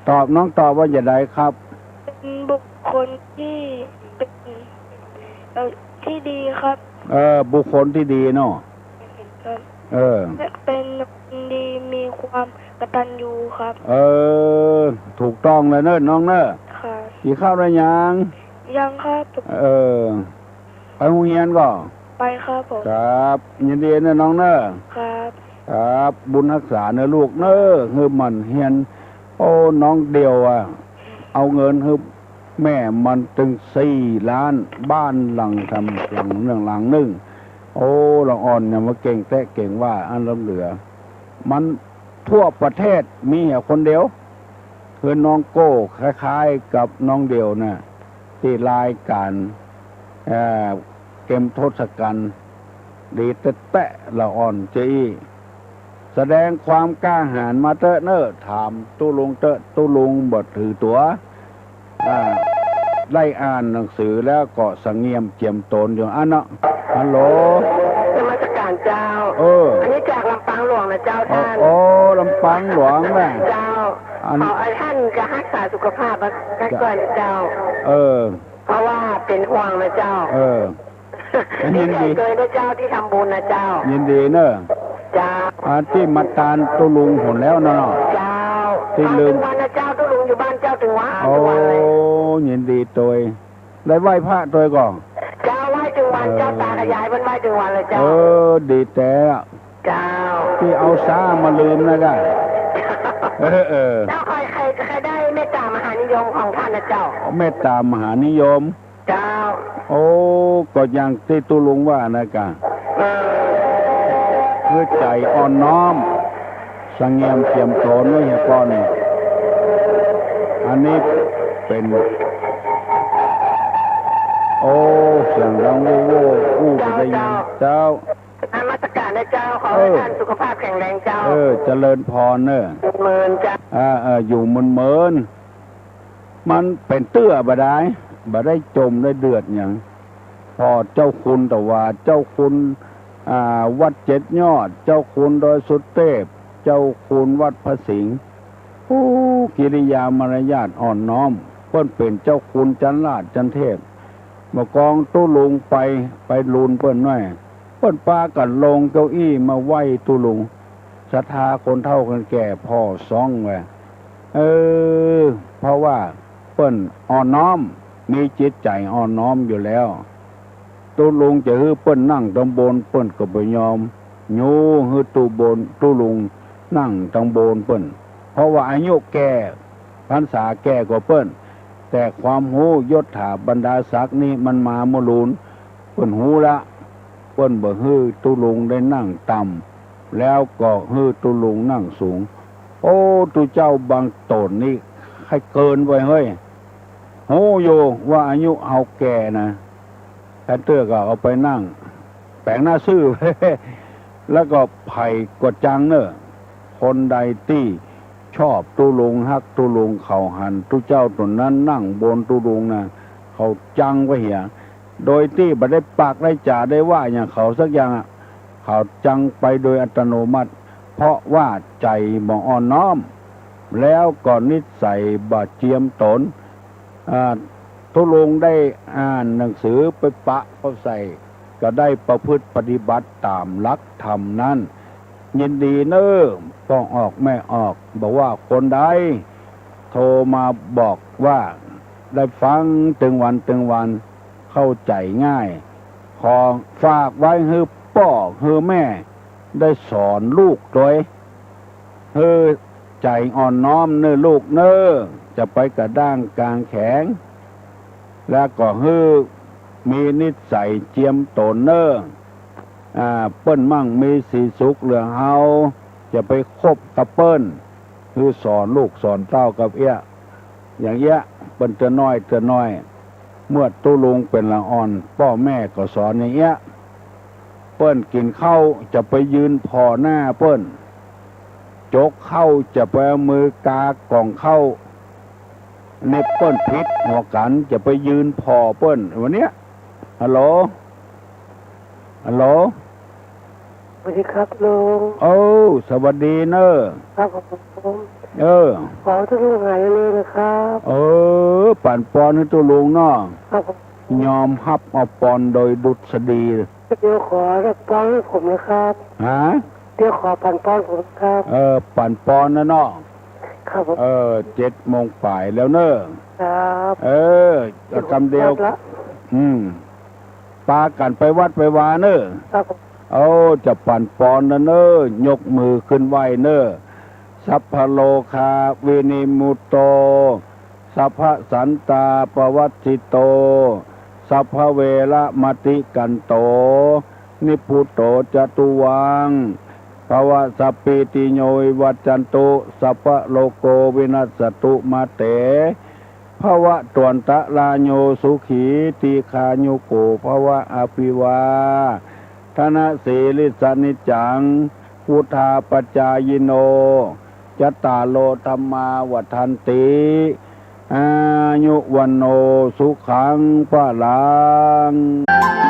ตอบ น้องตอบว่าจะใดครับ เป็นบุคคลที่เป็น เอ่อ ที่ดีครับ เออ บุคคลที่ดีเนาะ ครับ เออ และเป็นคนดีมีความกตัญญูครับ เออ ถูกต้องเลยเน่อน้องเน่อ ครับ กิ๋นข้าวแล้วยัง ยังครับ เออ ไปโฮงเฮียนก่อ ไปครับผม ครับ ยินดีเน่อน้องเน่อ ครับ ครับ บุญฮักษาเน่อลูกเน่อ หื้อหมั่นเฮียน โอ้ น้องเดี่ยวอะ เอาเงินหื้อแม่มันตึงสี่ล้าน บ้านหลังทำหลังนึ่งหลังนึ่ง โอ้ ละอ่อนเนี่ยมาเก่งแต๊เก่งว่า อันล้ำเหลือ มันทั่วประเทศมีแค่คนเดียว คือน้องโก้ คล้ายๆ กับน้องเดี่ยวน่ะ ตี้รายก๋าน เอ่อ เข็มทศกัณฐ์ ดีแต๊ๆ ละอ่อนเจอี้ แสดงความกล้าหาญมาเต๊อะเน่อ ถามตุ๊ลุงเต๊อะ ตุ๊ลุงบ่ถือตั๋ว อ่า ได้อ่านหนังสือแล้วก็สงเงียมเจียมตนอยู่อั้นเนาะ ฮัลโหล นมัสการเจ้า เออ อันนี้จากลำปางหลวงนะเจ้า อ๋อ ท่าน อ๋อ ลำปางหลวงนะ เจ้า อัน ขอให้ท่านจะรักษาสุขภาพไว้ก่อนนะเจ้า เออ เพราะว่าเป็นห่วงนะเจ้า เออ ยินดี ดีใจด้วยนะเจ้าที่ทำบุญนะเจ้า ยินดีเน่อ เจ้า อ่า ตี้มาตานตุ๊ลุงหนแล้วเนาะ เจ้า ตี้ลืม มาเถิงวันนะเจ้า ตุ๊ลุงอยู่บ้านเจ้าเถิงวัน โอ้ เถิงวันเลย ยินดีตวย ได้ไหว้พระตวยก่อ เจ้า ไหว้เถิงวัน เออ เจ้า ตากับยายเปิ้นไหว้เถิงวันเลยเจ้า เออ ดีแต๊ เจ้า ตี้เอาซ้ามาลืมนะก้า เออ เออ เจ้า ใคร ใคร ใครได้เมตตามหานิยมของท่านนะเจ้า เมตตามหานิยม เจ้า โอ้ ก็อย่างตี้ตุ๊ลุงว่านะก้า เออ คือใจ๋อ่อนน้อม สงเงียมเจียมตนไว้เหียก่อน อันนี้เป๋น โอ้ เสียงดังโว่โว่อู้ เจ้า บ่ได้ยิน เจ้า เจ้า นมัสการนะเจ้า ขอให้ เออ ท่านสุขภาพแข็งแรงเจ้า เออ เจริญพรเน่อ เมินเจ้า อ่า เออ อยู่เมินๆ มันเป๋นเตื้อบ่ดาย บ่ได้จมได้เดือดหยัง ผ่อเจ้าคุณตะวา เจ้าคุณ อ่า วัดเจ็ดยอด เจ้าคุณดอยสุเตพ เจ้าคุณวัดพระสิงห์ โอ้ กิริยามารยาทอ่อนน้อม เปิ้นเป๋นเจ้าคุณจันทร์ราชจันทร์เทพ เมื่อกองตุ๊ลุงไป ไปลูนเปิ้นหน้อย เปิ้นปากั๋นลงเก้าอี้มาไหว้ตุ๊ลุง ศรัทธาคนเฒ่าคนแก่ผ่อซ้องไว้ เออ เพราะว่าเปิ้นอ่อนน้อม มีจิตใจ๋อ่อนน้อมอยู่แล้ว ตุ๊ลุงจะหื้อเปิ้นนั่งตังบน เปิ้นก็บ่ยอม ยู้หื้อตุ๊บน ตุ๊ลุงนั่งตังบนเปิ้น เพราะว่าอายุแก่ พรรษาแก่กว่าเปิ้น แต่ความฮู้ยศถาบรรดาศักดิ์นี่มันมาเมื่อลูน เปิ้นฮู้ละ เปิ้นบ่หื้อตุ๊ลุงได้นั่งต่ำ แล้วก็หื้อตุ๊ลุงนั่งสูง โอ้ ตุ๊เจ้าบางต๋นนี่ใค่เกินไปเฮ้ย ฮู้อยู่ว่าอายุเฮาแก่นะ แค่เตื้อก็เอาไปนั่ง แป๋งหน้าซื่อ แล้วก็ใผก็จังเน่อ คนใดตี้ชอบตุ๊ลุง ฮักตุ๊ลุง เขาหันตุ๊เจ้าต๋นนั้นนั่งบนตุ๊ลุงนะ เขาจังไปเหีย โดยตี้บ่ได้ปากได้จ๋าได้ว่าหยังเขาสักอย่างอะ เขาจังไปโดยอัตโนมัติ เพราะว่าใจ๋บ่อ่อนน้อม แล้วก็นิสัยบ่เจียมตน อ่า ตุ๊ลุงได้อ่านหนังสือไปปะเข้าใส่ ก็ได้ประพฤติปฏิบัติต๋ามหลักธรรมนั้น ยินดีเน่อ ป้อออกแม่ออก บ่ว่าคนใด โทรมาบอกว่าได้ฟังตึงวันตึงวัน เข้าใจ๋ง่าย ขอฝากไว้หื้อป้อหื้อแม่ ได้สอนลูกตวย หื้อใจ๋อ่อนน้อมเน่อลูกเน่อ จะไปกระด้างกางแข็ง แล้วก็หื้อมีนิสัยเจียมตนเน่อ อ่า เปิ้นมั่งมีสีสุขเหลือเฮา จะไปคบกับเปิ้น หื้อสอนลูกสอนเต้ากับเอี้ย อย่างเอี้ย เปิ้นเตื้อน้อยเตื้อน้อย เมื่อตุ๊ลุงเป๋นละอ่อน ป้อแม่ก็สอนอย่างเอี้ย เปิ้นกิ๋นข้าวจะไปยืนผ่อหน้าเปิ้น จกข้าวจะไปเอามือกากล่องข้าว นี่เปิ้นผิดหัวกั๋น จะไปยืนผ่อเปิ้น วันเนี้ย ฮัลโหล ฮัลโหล สวัสดีครับลุง โอ้ สวัสดีเน่อ ครับผม เออ ขอให้ตุ๊ลุงหายเร็วๆนะครับ เออ ปั๋นปอนหื้อตุ๊ลุงเนาะ ครับผม ยอมฮับเอาปอนโดยดุษฎี เดี๋ยวขอสักปอนให้ผมนะครับ ฮะ เดี๋ยวขอปั๋นปอนผมครับ เออ ปั๋นปอนนะเนาะ ครับผม เออ เจ็ดโมงป๋ายแล้วเน่อ ครับ เออ เอากำเดียว ครับละ อืม ปากั๋นไปวัดไปวาเน่อ ครับผม โอ้ จะปั๋นปอนนะเน่อ ยกมือขึ้นไหว้เน่อ สัพพะโรคาวินิมุตโต สัพพะสันตาปวัตถิโต สัพพะเวระมะติกันโต นิพพุโตจะตุวัง ภวะสัพพีติโยวิวัจจันตุ สัพพะโรโกวินัสสะตุมาเต ภวตวันตะราโยสุขี ตีฆายุโก ภวะ อะภิวาทะนะสีลิสสะ นิจจัง วุฑฒาปจายิโน จัตตาโร ธัมมา วัฑฒันติ อายุ วัณโณ สุขัง พะลัง